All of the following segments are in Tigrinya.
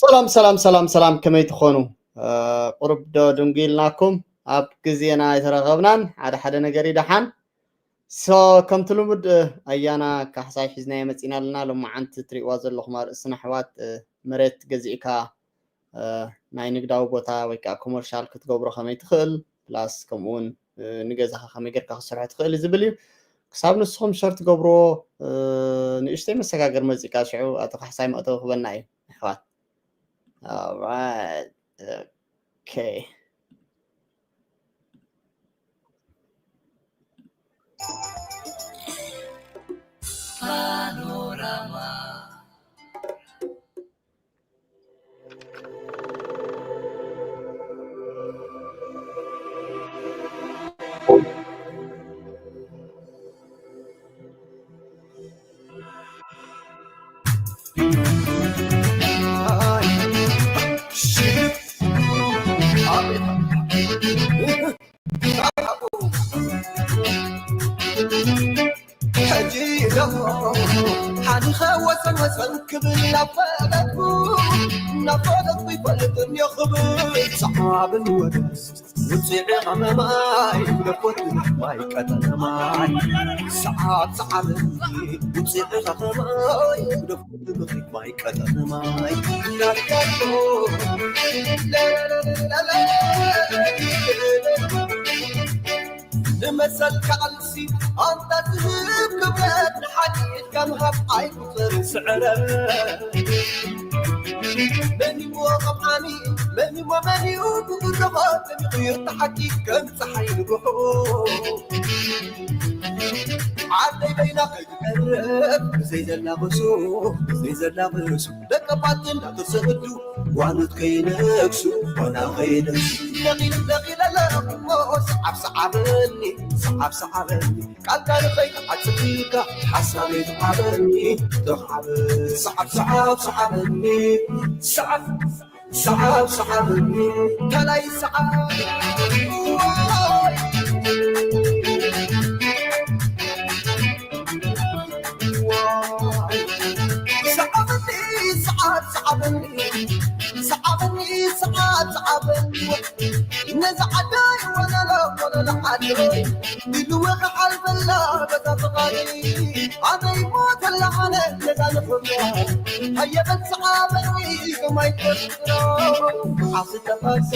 ሰላም ሰላም ሰላም ሰላም፣ ከመይ ትኾኑ? ቁሩብ ዶ ድንጉ ኢልናኩም? ኣብ ግዜና ኣይተረኸብናን፣ ሓደ ሓደ ነገር ይደሓን። ሶ ከምቲ ልሙድ፣ ኣያና ካሕሳይ ሒዝናዮ መጺና ኣለና። ሎማዓንቲ ትሪእዋ ዘለኹም ኣርእስትና ኣሕዋት፣ መሬት ገዚእካ ናይ ንግዳዊ ቦታ ወይ ከዓ ኮመርሻል ክትገብሮ ከመይ ትኽእል፣ ፕላስ ከምኡ እውን ንገዛኻ ከመይ ጌርካ ክትሰርሖ ትኽእል ዝብል እዩ። ክሳብ ንስኹም ሸር ትገብርዎ፣ ንእሽተይ መሰጋገር መዚቃ፣ ሽዑ ኣቶ ካሕሳይ መእተዊ ክበና እዩ። ኣሕዋት። Alright. Okay. Panorama. ሕጂ ደሞ ሓሊኸ ወሰን ወሰን ክብል ናብ ፈለጥኩ፣ ናብ ፈለጥኩ ይፈልጥ እኒኦ ክብል ሰሓብን ወደስ ውፅዒ ኸመማይ ደኮት ማይ ቀጠነ ማይ ሰዓብ ሰዓብ ውፅዒ ኸመማይ ደኮት ማይ ቀጠነ ማይ ናፍቀቶ ንመሰል ቃልሲ ኣንታ ትህብ ክብረት ንሓቂ ኢልካ ምሃብ ኣይቁፅር ስዕረት መኒዎ ኸምዓኒ መኒዎ መኒኡ ብብርኾ ተሚቑ ይርታ ሓቂ ከም ፀሓይ ንግሆ ዓደይ በይና ከይትቀርብ ብዘይ ዘላቕሱ ብዘይ ዘላቕሱ ደቀባት እንዳተሰእዱ ጓኖት ከይነግሱ ጓና ከይነግሱ ደቂል ደቂል ኣለኹሞ ሰዓብ ሰዓበኒ ሰዓብ ሰዓበኒ ቃልካ ንኸይትዓጽፍ ኢልካ ሓሳበይ ትዓበኒ ተኻበ ሰዓብ ሰዓብ ሰዓበኒ ሰዓብ ሰዓብ ሰዓበኒ ከላይ ሰዓብ ሰዓበኒ ሰዓብ ሰዓበኒ ሰዓበኒ ሰዓብ ሰዓበኒ ነዛ ዓዳይ ወለሎ ወለሎ ዓዲ ኢልወ ክሓልፈላ በታ ፍቓዲ ኣበይ ሞተላ ኣነ ነዛ ንኽብራ ሃየበል ሰዓበኒ ከማይ ተስሮ መዓስ ተፋሳ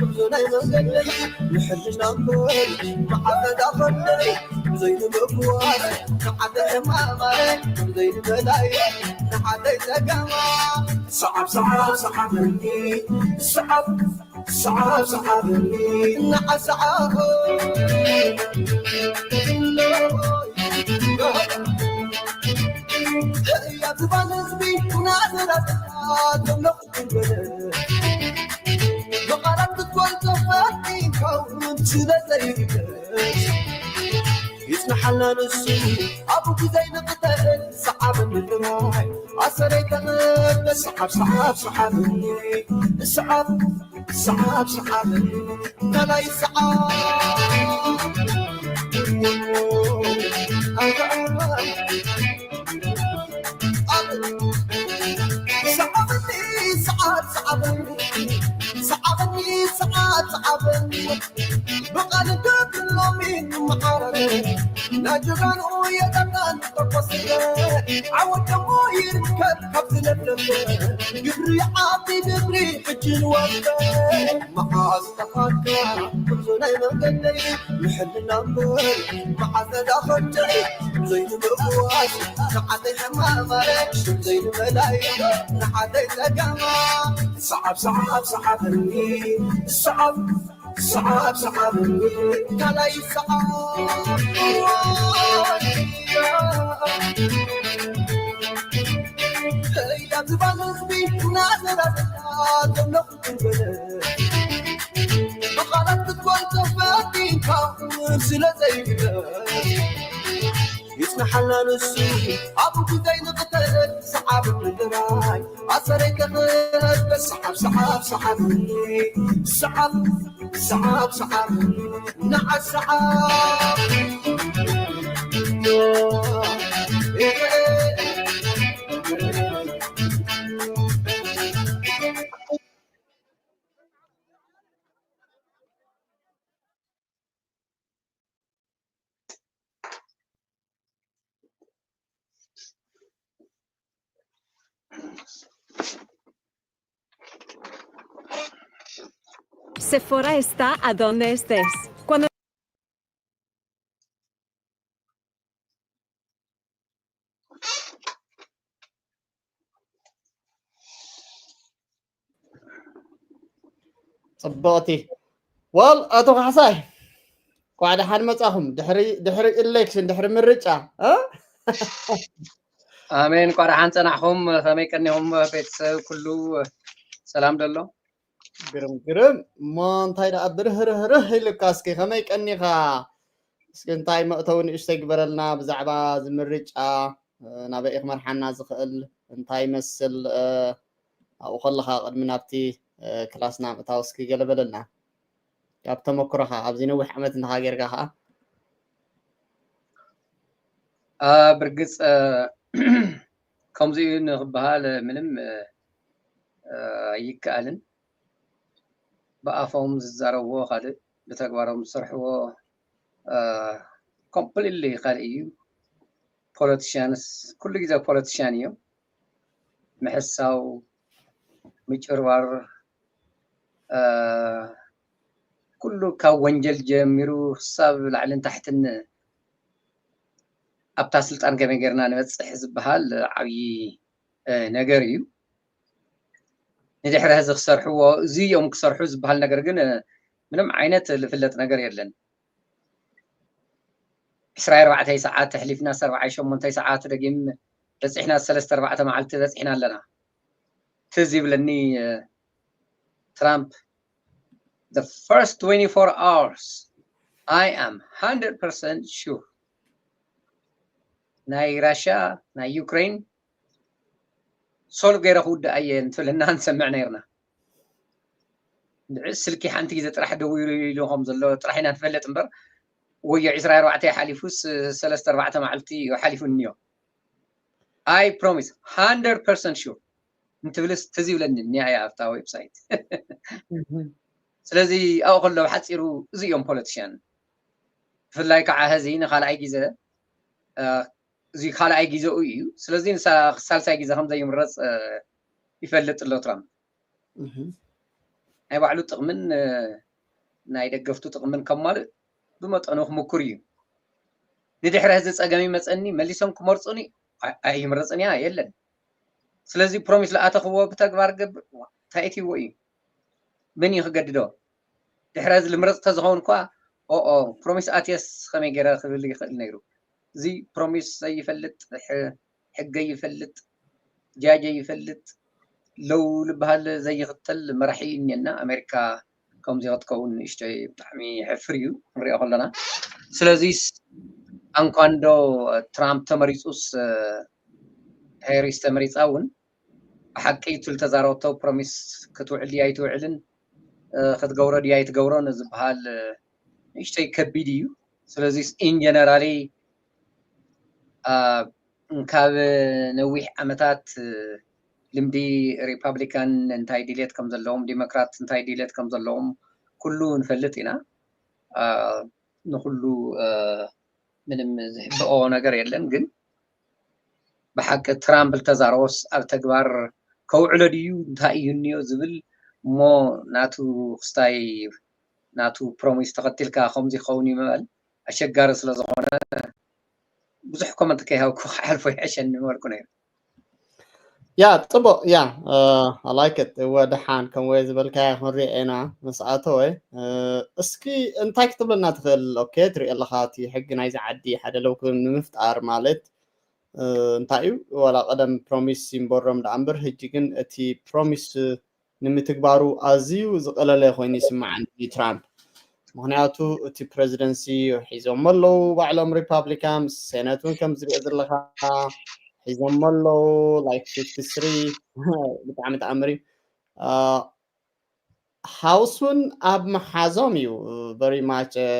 ብዙ ናይ መንገደይ ንሕልና እምበር መዓፈዳ ኸደይ ዘይንምግዋር ንዓደ ሕማማይ ዘይንበላይ ንዓደይ ጸገማ ሰዓብ ሰዓብ ሰዓበኒ ሰዓብ ሰዓብ ሰዓበኒ ንዓ ሰዓብ ህያ ዝባን ህዝቢ ናዘራ ዘለኹ ብቓላት ክትገልጾ ፈቲንካ እውን ስለ ዘይግለጽ ይጽንሓልና ንሱ ኣብ ግዜ ንቕተል ሰዓብ ምድራይ ኣሰረይ ተቐበል ሰዓብ ሰዓብ ሰዓብ ሰዓብ ሰዓብ ሰዓብ ከላይ ሰዓብ ሰዓበኒ ሰዓብ ሰዓበኒ ሰዓበኒ ሰዓብ ሰዓበኒ ብቓል ደብሎሚ መዓረረ ናይ ጀጋኑ የጠጣን ተቆስለ ዓወት ደሞ ይርከብ ካብ ዝለብለበ ግብሪ ዓቢ ግብሪ ሕጂ ንወስደ መዓዝ ተኻካ ብዙ ናይ መንገደይ ንሕልና እምበር መዓዝ ነዳኸደይ ዘይንምዋስ ንዓደይ ሕማማረ ዘይንመላይ ንዓደይ ጸገማ ሰዓብ ሰዓብ ሰዓበኒ ሰዓብ ሰዓብ ሰዓበኒ ካልኣይ ሰዓብ እያ ዝባን ህዝቢ ናዘራዘራ ዘለኹ ብቓላት ክትገልጾ ፈቲንካ ስለ ዘይግለጽ ይጽንሓልና ንሱ ኣብ ግዜ ንቕተል ሰዓብ ምድራይ ኣሰረይ ተኸበ ሰዓብ ሰዓብ ሰዓብ ሰዓብ ሰዓብ ሰዓብ ንዓ ሰዓብ Sephora está a donde estés. Cuando ጽብቕቲ ዋል ኣቶ ካሕሳይ፣ ኳዕ ደሓን መጻኹም። ድሕሪ ድሕሪ ኢሌክሽን፣ ድሕሪ ምርጫ፣ እ? ኣሜን። ኳዕ ደሓን ጸናሕኹም። ከመይ ቀኒኹም ቤተሰብ? ኩሉ ሰላም ደሎ? ግርም ግርም። እሞ እንታይ ደኣ ብርህርህርህ ኢሉካ? እስኪ ከመይ ቀኒኻ? እስኪ እንታይ መእተዊ ንእሽተይ ግበረልና ብዛዕባ እዚ ምርጫ፣ እ፣ ናበይ ክመርሓና ዝኽእል እንታይ ይመስል? እ፣ ኣብኡ ከለኻ ቅድሚ ናብቲ፣ እ፣ ክላስና ምእታው እስኪ ገለ በለልና። ካብ ተመክሮኻ ኣብዚ ነዊሕ ዓመት እንተኻ ጌርካ ኸኣ። አ፣ ብርግጽ፣ እ፣ ከምዚኡ ንኽበሃል ምንም፣ እ፣ እ፣ ኣይከኣልን። ብኣፎም ዝዛረብዎ ካልእ፣ ብተግባሮም ዝሰርሕዎ፣ እ፣ ኮምፕሊትሊ ካልእ እዩ። ፖለቲሽያንስ ኩሉ ግዜ ፖለቲሽያን እዮም። ምሕሳው፣ ምጭርባር፣ እ፣ ኩሉ ካብ ወንጀል ጀሚሩ ክሳብ ላዕልን ታሕትን ኣብታ ስልጣን ከመይ ጌርና ንበጽሕ ዝበሃል ዓብዪ፣ እ፣ ነገር እዩ። ንድሕሪ ሕዚ ክሰርሕዎ፣ እዚ እዮም ክሰርሑ ዝበሃል ነገር ግን፣ እ፣ ምንም ዓይነት ዝፍለጥ ነገር የለን። ዕስራን ኣርባዕተን ሰዓት ኣሕሊፍናስ ኣርባዓን ሸሞንተን ሰዓት ደጊም በጺሕና ሰለስተ ኣርባዕተ መዓልቲ በጺሕና ኣለና። ትዝ ይብለኒ፣ እ፣ ትራምፕ፣ "The first twenty-four hours, I am hundred percent sure." ናይ ራሽያ፣ ናይ ዩክሬን ሶልቭ ገይረ ክውድእ እየ እንትብለና ንሰምዕ ነይርና። እንድዒ ስልኪ ሓንቲ ግዜ ጥራሕ ደዊሉ ኢሉ ከም ዘሎ ጥራሕ ኢና ንፈልጥ እምበር፣ ወዮ ዕስራን ኣርባዕተን ሓሊፉስ ሰለስተ ኣርባዕተ መዓልቲ እዩ ሓሊፉ እኒኦ። I promise hundred percent sure እንትብልስ ትዝ ይብለኒ እኒኣ እያ ኣብታ ዌብሳይት። ስለዚ ኣብኡ ከሎ ብሓፂሩ እዚ እዮም ፖለቲሽያን። ብፍላይ ከዓ ሕዚ ንኻልኣይ ግዜ፣ እ፣ እዚ ካልኣይ ግዜኡ እዩ። ስለዚ ንሳ-፣ ሳልሳይ ግዜ ከም ዘይምረፅ፣ እ፣ ይፈልጥ ኣሎ ትራምፕ። ናይ ባዕሉ ጥቕምን፣ እ፣ ናይ ደገፍቱ ጥቕምን ከማልእ ብመጠኑ ክምኩር እዩ። ንድሕሪ ሕዚ ጸገም ይመጸኒ፣ መሊሶም ክመርጹኒ፣ ኣይ-፣ ኣይምረጽን እያ፣ የለን። ስለዚ ፕሮሚስ ዝኣተኽዎ ብተግባር ገብር፣ ዋ፣ እንታይ እትይዎ እዩ? መን እዩ ክገድዶ? ድሕሪ ሕዚ ልምረጽ ተዝኸውን እኳ፣ ኦኦ፣ ፕሮሚስ ኣትየስ ከመይ ገይረ ክብል ይኽእል ነይሩ። እዚ ፕሮሚስ ዘይፈልጥ፣ ሕ-፣ ሕገ ይፈልጥ፣ ጃጀ ይፈልጥ፣ ለው ልበሃል ዘይኽተል መራሒ እኒአና። ኣሜሪካ ከምዚ ክትከውን ንእሽተይ ብጣዕሚ የሕፍር እዩ ክንሪኦ ከለና። ስለዚስ፣ ኣንኳንዶ ትራምፕ ተመሪጹስ፣ እ፣ ሃሪስ ተመሪጻ እውን ብሓቂ እቱ ዝተዛረበቶ ፕሮሚስ ክትውዕል ድያ ኣይትውዕልን፣ እ፣ ክትገብሮ ድያ ኣይትገብሮን ዝበሃል፣ እ፣ ንእሽተይ ከቢድ እዩ። ስለዚስ ኢን ጀነራሊ፣ እ፣ ካብ ነዊሕ ዓመታት፣ እ፣ ልምዲ ሪፓብሊካን እንታይ ድሌት ከም ዘለዎም፣ ዲሞክራት እንታይ ድሌት ከም ዘለዎም ኩሉ ንፈልጥ ኢና። እ፣ ንኩሉ፣ እ፣ ምንም ዝሕብኦ ነገር የለን። ግን ብሓቂ ትራምፕ ዝተዛረቦስ ኣብ ተግባር ከውዕሎ ድዩ፣ እንታይ እዩ እኒኦ ዝብል እሞ ናቱ ክስታይ ናቱ ፕሮሚስ ተኸቲልካ ከምዚ ክኸውን እዩ ምባል ኣሸጋሪ ስለ ዝኾነ ብዙሕ ኮመንት ከይሃብኩ ክሓልፎ ይሕሸኒ ምበልኩ ነይሩ። ያ፣ ጽቡቕ፣ ያ፣ እ፣ I like it። እወ፣ ደሓን ከም ወይ ዝበልካዮ ክንሪኦ ኢና ምስ ኣተወ። እ፣ እስኪ እንታይ ክትብለና ትኽእል? ኦኬ፣ ትሪኦ ኣለኻ እቲ ሕጊ ናይዚ ዓዲ ሓደ ለውኪ ንምፍጣር ማለት፣ እ፣ እንታይ እዩ? ዋላ ቀደም ፕሮሚስ ይንበሮም ደኣ እምበር፣ ሕጂ ግን እቲ ፕሮሚስ ንምትግባሩ ኣዝዩ ዝቐለለ ኮይኑ ይስምዓኒ ትራምፕ። ምኽንያቱ እቲ ፕሬዚደንሲ ሒዞሞ ኣለዉ ባዕሎም ሪፓብሊካን፣ ሴነት እውን ከም ዝሪኦ ዘለኻ ሒዞሞ ኣለዉ፣ like fifty three፣ ብጣዕሚ ተኣምር እዩ። እ፣ ሃውስ እውን ኣብ ምሓዞም እዩ፣ very much፣ እ፣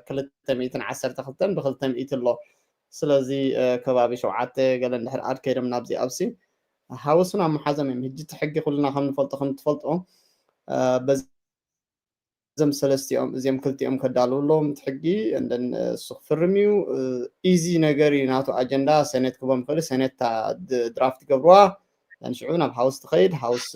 ክልተ ሚእትን ዓሰርተ ክልተን ብክልተ ሚእቲ ኣሎ። ስለዚ፣ እ፣ ከባቢ ሸውዓተ ገለ እንድሕር ኣድ ከይዶም ናብዚ ኣብዚ ሃውስ እውን ኣብ ምሓዞም እዮም። ሕጂ እቲ ሕጊ ኩልና ከም ንፈልጦ፣ ከም ትፈልጦ፣ እ፣ በዚ እዞም ሰለስቲኦም፣ እዚኦም ክልቲኦም ከዳልዉ ኣለዎም እቲ ሕጊ፣ and then፣ እ፣ እሱ ክፍርም እዩ። እ፣ ኢዚ ነገር እዩ ናቱ ኣጀንዳ። ሴኔት ክቦም ይኽእሉ፣ ሴኔት እታ ድ-፣ ድራፍት ይገብርዋ፣ ንሽዑ ናብ ሃውስ ትኸይድ፣ ሃውስ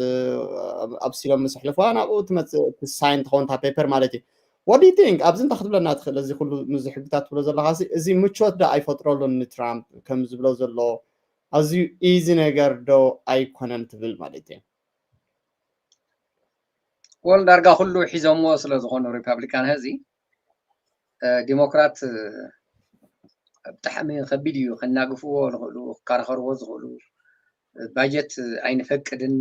ኣብሲሎም ምስ ኣሕለፍዋ ናብኡ ትመፅእ፣ ሳይን ትኸውን እታ ፔፐር ማለት እዩ። What do you think? ኣብዚ እንታይ ክትብለና ትኽእል? እዚ ኩሉ ምዚ ሕግታት ትብሎ ዘለኻ እዚ ምቾት ዶ ኣይፈጥረሉን ንትራምፕ ከም ዝብሎ ዘሎ ኣዝዩ ኢዚ ነገር ዶ ኣይኮነን ትብል ማለት እዩ? ወል ዳርጋ ኩሉ ሒዞምዎ ስለ ዝኾኑ ሪፓብሊካን ህዚ ዲሞክራት ብጣዕሚ ከቢድ እዩ። ከናግፍዎ ዝኽእሉ፣ ክከራኸርዎ ዝኽእሉ፣ ባጀት ኣይንፈቅድን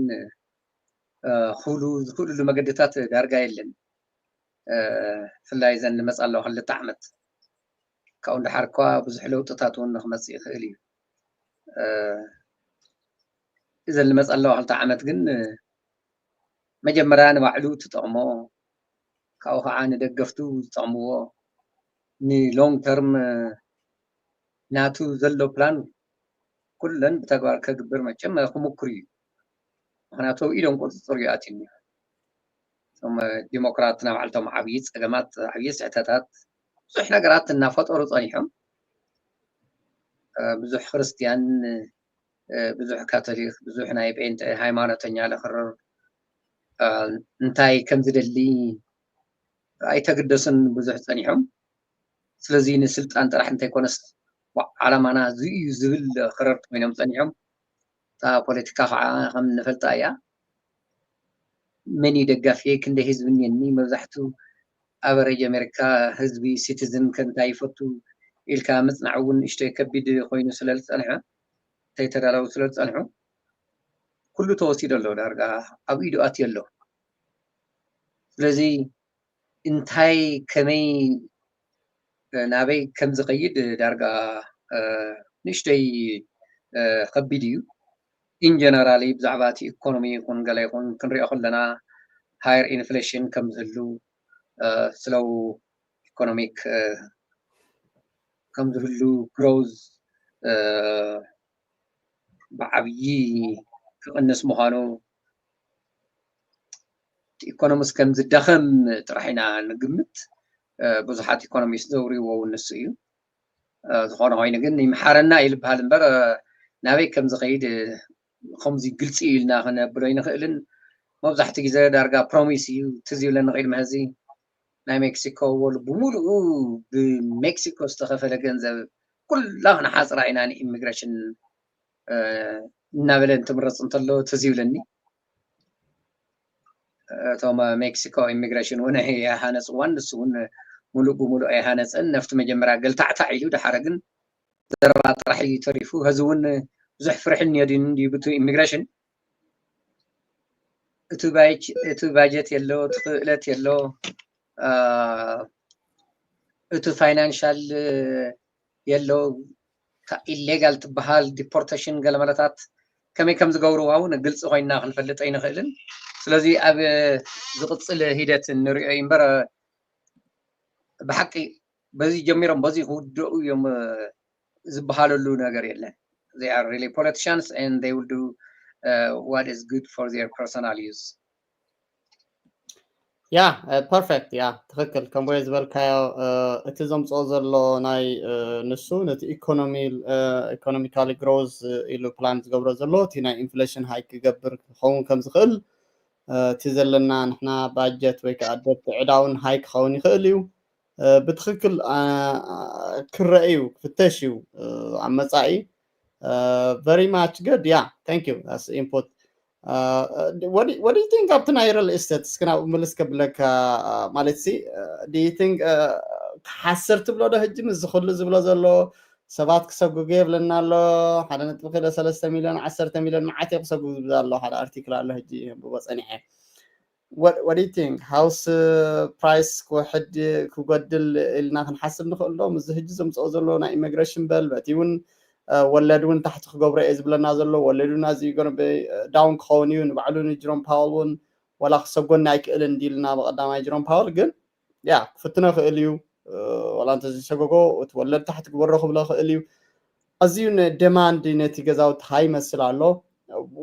ክብሉ ዝኽእሉሉ መገድታት ዳርጋ የለን። ብፍላይ እዘን ዝመፃ ኣለዋ ክልተ ዓመት ካብኡ ንደሓር እኳ ብዙሕ ለውጥታት እውን ክመፅእ ይኽእል እዩ። እዘን ዝመፃ ኣለዋ ክልተ ዓመት ግን መጀመርያ ንባዕሉ ትጠቕሞ፣ ካብኡ ከዓ ንደገፍቱ ዝጠቕምዎ፣ ንሎንግ ተርም ናቱ ዘሎ ፕላን ኩለን ብተግባር ከግብር መቸም ክምኩር እዩ። ምክንያቱ ኢዶም ቁፅፅር እዩ ኣትኒ። እቶም ዲሞክራት ናይ ባዕልቶም ዓብዪ ፀገማት፣ ዓብዪ ስሕተታት፣ ብዙሕ ነገራት እናፈጠሩ ፀኒሖም። ብዙሕ ክርስትያን፣ ብዙሕ ካቶሊክ፣ ብዙሕ ናይ ጴንጤ ሃይማኖተኛ ለክርር እንታይ ከም ዝደሊ ኣይተግደሱን ብዙሕ ፀኒሖም። ስለዚ ንስልጣን ጥራሕ እንተይኮነስ ዓላማና እዚ እዩ ዝብል ክረር ኮይኖም ፀኒሖም። እታ ፖለቲካ ከዓ ከም እንፈልጣ እያ። መን እዩ ደጋፊ፣ ክንደይ ህዝቢ እኒአኒ፣ መብዛሕቱ ኣቨሬጅ ኣሜሪካ ህዝቢ ሲቲዝን ከንታይ ይፈቱ ኢልካ ምፅናዕ እውን ንእሽተይ ከቢድ ኮይኑ ስለ ዝፀንሐ፣ እንተይተዳለዉ ስለ ዝፀንሑ ኩሉ ተወሲዶ ኣሎ፣ ዳርጋ ኣብ ኢዱ ኣትዮ ኣሎ። ስለዚ እንታይ ከመይ ናበይ ከም ዝኸይድ ዳርጋ ንእሽተይ ከቢድ እዩ። ኢንጀነራሊ ብዛዕባ እቲ ኢኮኖሚ ይኹን ገለ ይኹን ክንሪኦ ከለና ሃየር ኢንፍሌሽን ከም ዝህሉ፣ ስለው ኢኮኖሚክ ከም ዝህሉ፣ ግሮዝ ብዓብዪ ክቕንስ ምዃኑ፣ ኢኮኖሚስ ከም ዝዳኸም ጥራሕ ኢና ንግምት። ብዙሓት ኢኮኖሚስት ዘውርይዎ እውን ንሱ እዩ። ዝኾነ ኮይኑ ግን ይምሓረና እዩ ዝበሃል እምበር ናበይ ከም ዝኸይድ ከምዚ ግልፂ እዩ ኢልና ክነብሎ ኣይንኽእልን። መብዛሕትኡ ግዜ ዳርጋ ፕሮሚስ እዩ። ትዝ ይብለኒ ቅድሚ ሕዚ ናይ ሜክሲኮ ወል ብምሉኡ ብሜክሲኮ ዝተኸፈለ ገንዘብ ኩላ ክንሓፅራ ኢና ንኢሚግሬሽን እናበለ እንትምረፅ እንተሎ ትዝ ይብለኒ። እቶም ሜክሲኮ ኢሚግሬሽን እውን ኣይሃነፅዋን፣ ንሱ እውን ሙሉእ ብሙሉእ ኣይሃነፀን። ነፍቲ መጀመርያ ገልታዕታዕ ኢሉ፣ ድሓረ ግን ዘረባ ጥራሕ እዩ ተሪፉ። ሕዚ እውን ብዙሕ ፍርሒ እኒኦ ድዩ እንድዩ ብቱ ኢሚግሬሽን? እቲ ባጀት የሎ፣ እቲ ክእለት የሎ፣ እቲ ፋይናንሻል የሎ፣ ኢሌጋል ትበሃል ዲፖርቴሽን ገለመለታት ከመይ ከም ዝገብርዋ እውን ግልፂ ኮይና ክንፈልጥ ኣይንኽእልን። ስለዚ ኣብ ዝቕፅል ሂደት ንሪኦ እዩ እምበር ብሓቂ በዚ ጀሚሮም በዚ ክውደኡ እዮም ዝበሃለሉ ነገር የለን። They are really politicians and they will do uh, what is good for their personal use. ያ ፐርፌክት፣ ያ ትኽክል። ከምቦየ ዝበልካዮ እቲ ዘምፅኦ ዘሎ ናይ ንሱ ነቲ ኢኮኖሚ ኢኮኖሚካሊ ግሮዝ ኢሉ ፕላን ዝገብሮ ዘሎ እቲ ናይ ኢንፍሌሽን ሃይክ ክገብር ክኸውን ከም ዝኽእል እቲ ዘለና ንሕና ባጀት ወይ ከዓ ደብቲ ዕዳውን ሃይ ክኸውን ይኽእል እዩ። ብትኽክል ክረአ እዩ፣ ክፍተሽ እዩ ኣብ መፃኢ። Very much good, yeah, thank you, that's input. What do you think ኣብቲ ናይ ሪል ስቴት እስኪ ናብኡ ምልስ ከብለካ ማለት ሲ do you think ክሓስር ትብሎ ዶ ሕጂ ምስ ዝኽሉ ዝብሎ ዘሎ ሰባት ክሰጉጉ የብለና ኣሎ። ሓደ ነጥቢ ክልተ ሰለስተ ሚልዮን ዓሰርተ ሚልዮን መዓት ክሰጉጉ ዝብዛ ኣሎ ሓደ ኣርቲክል ኣሎ ሕጂ ብቦ ፀኒሐ። What do you think? ሃውስ ፕራይስ ክውሕድ ክጎድል ኢልና ክንሓስብ ንኽእል ዶ? ምስ ሕጂ ዘምፅኦ ዘሎ ናይ ኢሚግሬሽን በል በቲ እውን ወለድ እውን ታሕቲ ክገብሮ እየ ዝብለና ዘሎ። ወለድ እውን ኣዝዩ ዳውን ክኸውን እዩ። ንባዕሉ ንጅሮም ፓወል እውን ዋላ ክሰጎና ኣይክእልን እንዲልና ብቐዳማይ ጅሮም ፓወል ግን ያ ክፍትኖ ይኽእል እዩ። ዋላ እንተዘይሰጎጎ እቲ ወለድ ታሕቲ ክበሮ ክብሎ ይኽእል እዩ። ኣዝዩ ደማንድ ነቲ ገዛውቲ ሃይ ይመስል ኣሎ።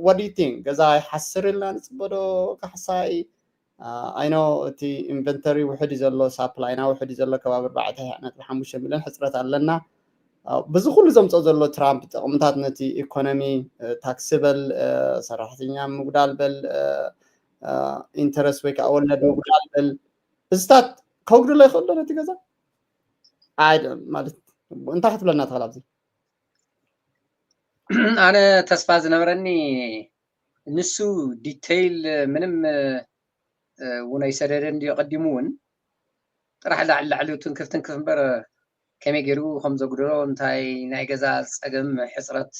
What do you think? ገዛ ይሓስር ኢልና ንፅበዶ ካሕሳይ? I know እቲ ኢንቨንተሪ ውሕድ እዩ ዘሎ፣ ሳፕላይና ውሕድ እዩ ዘሎ፣ ከባቢ ኣርባዕተ ነጥቢ ሓሙሽተ ሚልዮን ሕፅረት ኣለና። ብዚ ኩሉ ዘምፅኦ ዘሎ ትራምፕ ጥቕምታት ነቲ ኢኮኖሚ፣ ታክሲ በል፣ ሰራሕተኛ ምጉዳል በል፣ ኢንተረስት ወይ ከዓ ወለድ ምጉዳል በል፣ እዚታት ከውግድሎ ይኽእል ዶ ነቲ ገዛ? ማለት እንታይ ክትብለና ትኽእል ኣብዚ? ኣነ ተስፋ ዝነበረኒ ንሱ ዲቴይል ምንም እውን ኣይሰደደን ድዩ ቀዲሙ እውን ጥራሕ ላዕሊ ላዕሊ ትንክፍ ትንክፍ እምበር ከመይ ገይሩ ከም ዘጉድሎ እንታይ ናይ ገዛ ፀገም ሕፅረት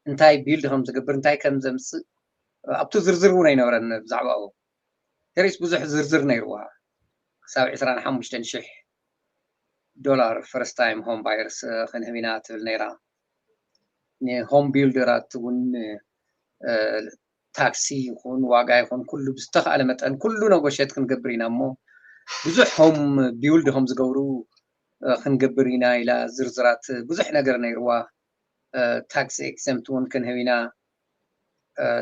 እንታይ ቢልድ ከም ዝገብር እንታይ ከም ዘምፅእ ኣብቱ ዝርዝር እውን ኣይነበረን ብዛዕባኡ። ሄሪስ ብዙሕ ዝርዝር ነይርዋ ክሳብ ዕስራን ሓሙሽተን ሽሕ ዶላር ፈርስት ታይም ሆም ባየርስ ክንህብ ኢና ትብል ነይራ። ንሆም ቢልደራት እውን ታክሲ ይኹን ዋጋ ይኹን ኩሉ ብዝተኽኣለ መጠን ኩሉ ነጎሸት ክንገብር ኢና እሞ ብዙሕ ሆም ቢውልድ ከም ዝገብሩ ክንገብር ኢና ኢላ ዝርዝራት ብዙሕ ነገር ነይርዋ። ታክሲ ኤክሰምት እውን ክንህብ ኢና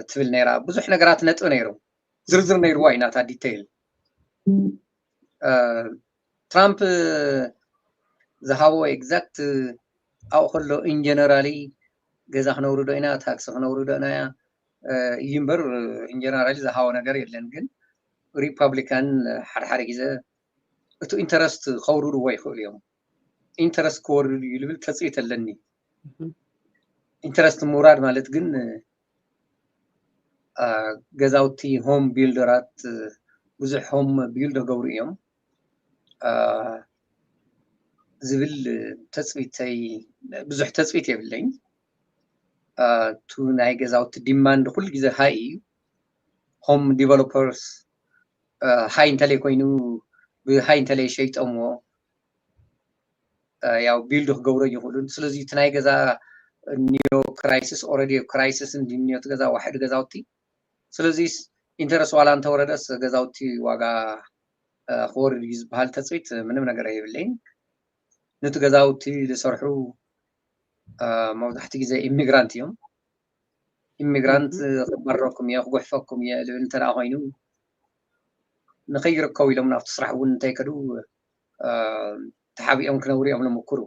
ትብል ነይራ። ብዙሕ ነገራት ነጥብ ነይሩ ዝርዝር ነይርዋ እዩ ናታ ዲቴይል። ትራምፕ ዝሃቦ ኤግዛክት ኣብኡ ከሎ ኢንጀነራሊ ገዛ ክነውርዶ ኢና ታክሲ ክነውርዶ ኢና እዩ እምበር ኢንጀነራሊ ዝሃቦ ነገር የለን። ግን ሪፐብሊካን ሓደ ሓደ ግዜ እቲ ኢንተረስት ከውርድዎ ይኽእሉ እዮም። ኢንተረስት ክወርድ እዩ ልብል ተፅኢት ኣለኒ። ኢንተረስት ምውራድ ማለት ግን ገዛውቲ ሆም ቢልደራት ብዙሕ ሆም ቢልድ ክገብሩ እዮም ዝብል ተፅቢተይ ብዙሕ ተፅቢት የብለኝ። እቲ ናይ ገዛውቲ ዲማንድ ኩሉ ግዜ ሃይ እዩ። ሆም ዲቨሎፐርስ ሃይ እንተለይ ኮይኑ ብሃይ እንተለይ ሸይጦምዎ ያው ቢልድ ክገብሮ ይኽእሉን። ስለዚ እቲ ናይ ገዛ እኒዮ ክራይሲስ ኦልሬዲ ክራይሲስ እንዲኒዮ እቲ ገዛ ዋሕድ ገዛውቲ። ስለዚ ኢንተረስት ዋላ እንተወረደስ ገዛውቲ ዋጋ ክወርድ እዩ ዝበሃል ተፅቢት ምንም ነገር የብለይን። ነቲ ገዛውቲ ዝሰርሑ መብዛሕትኡ ግዜ ኢሚግራንት እዮም። ኢሚግራንት ክባረረኩም እየ ክጉሕፈኩም እየ ልብል እንተ ኮይኑ ንከይርከቡ ኢሎም ናብቲ ስራሕ እውን እንተይከዱ ተሓቢኦም ክነብሩ እዮም ዝምክሩ።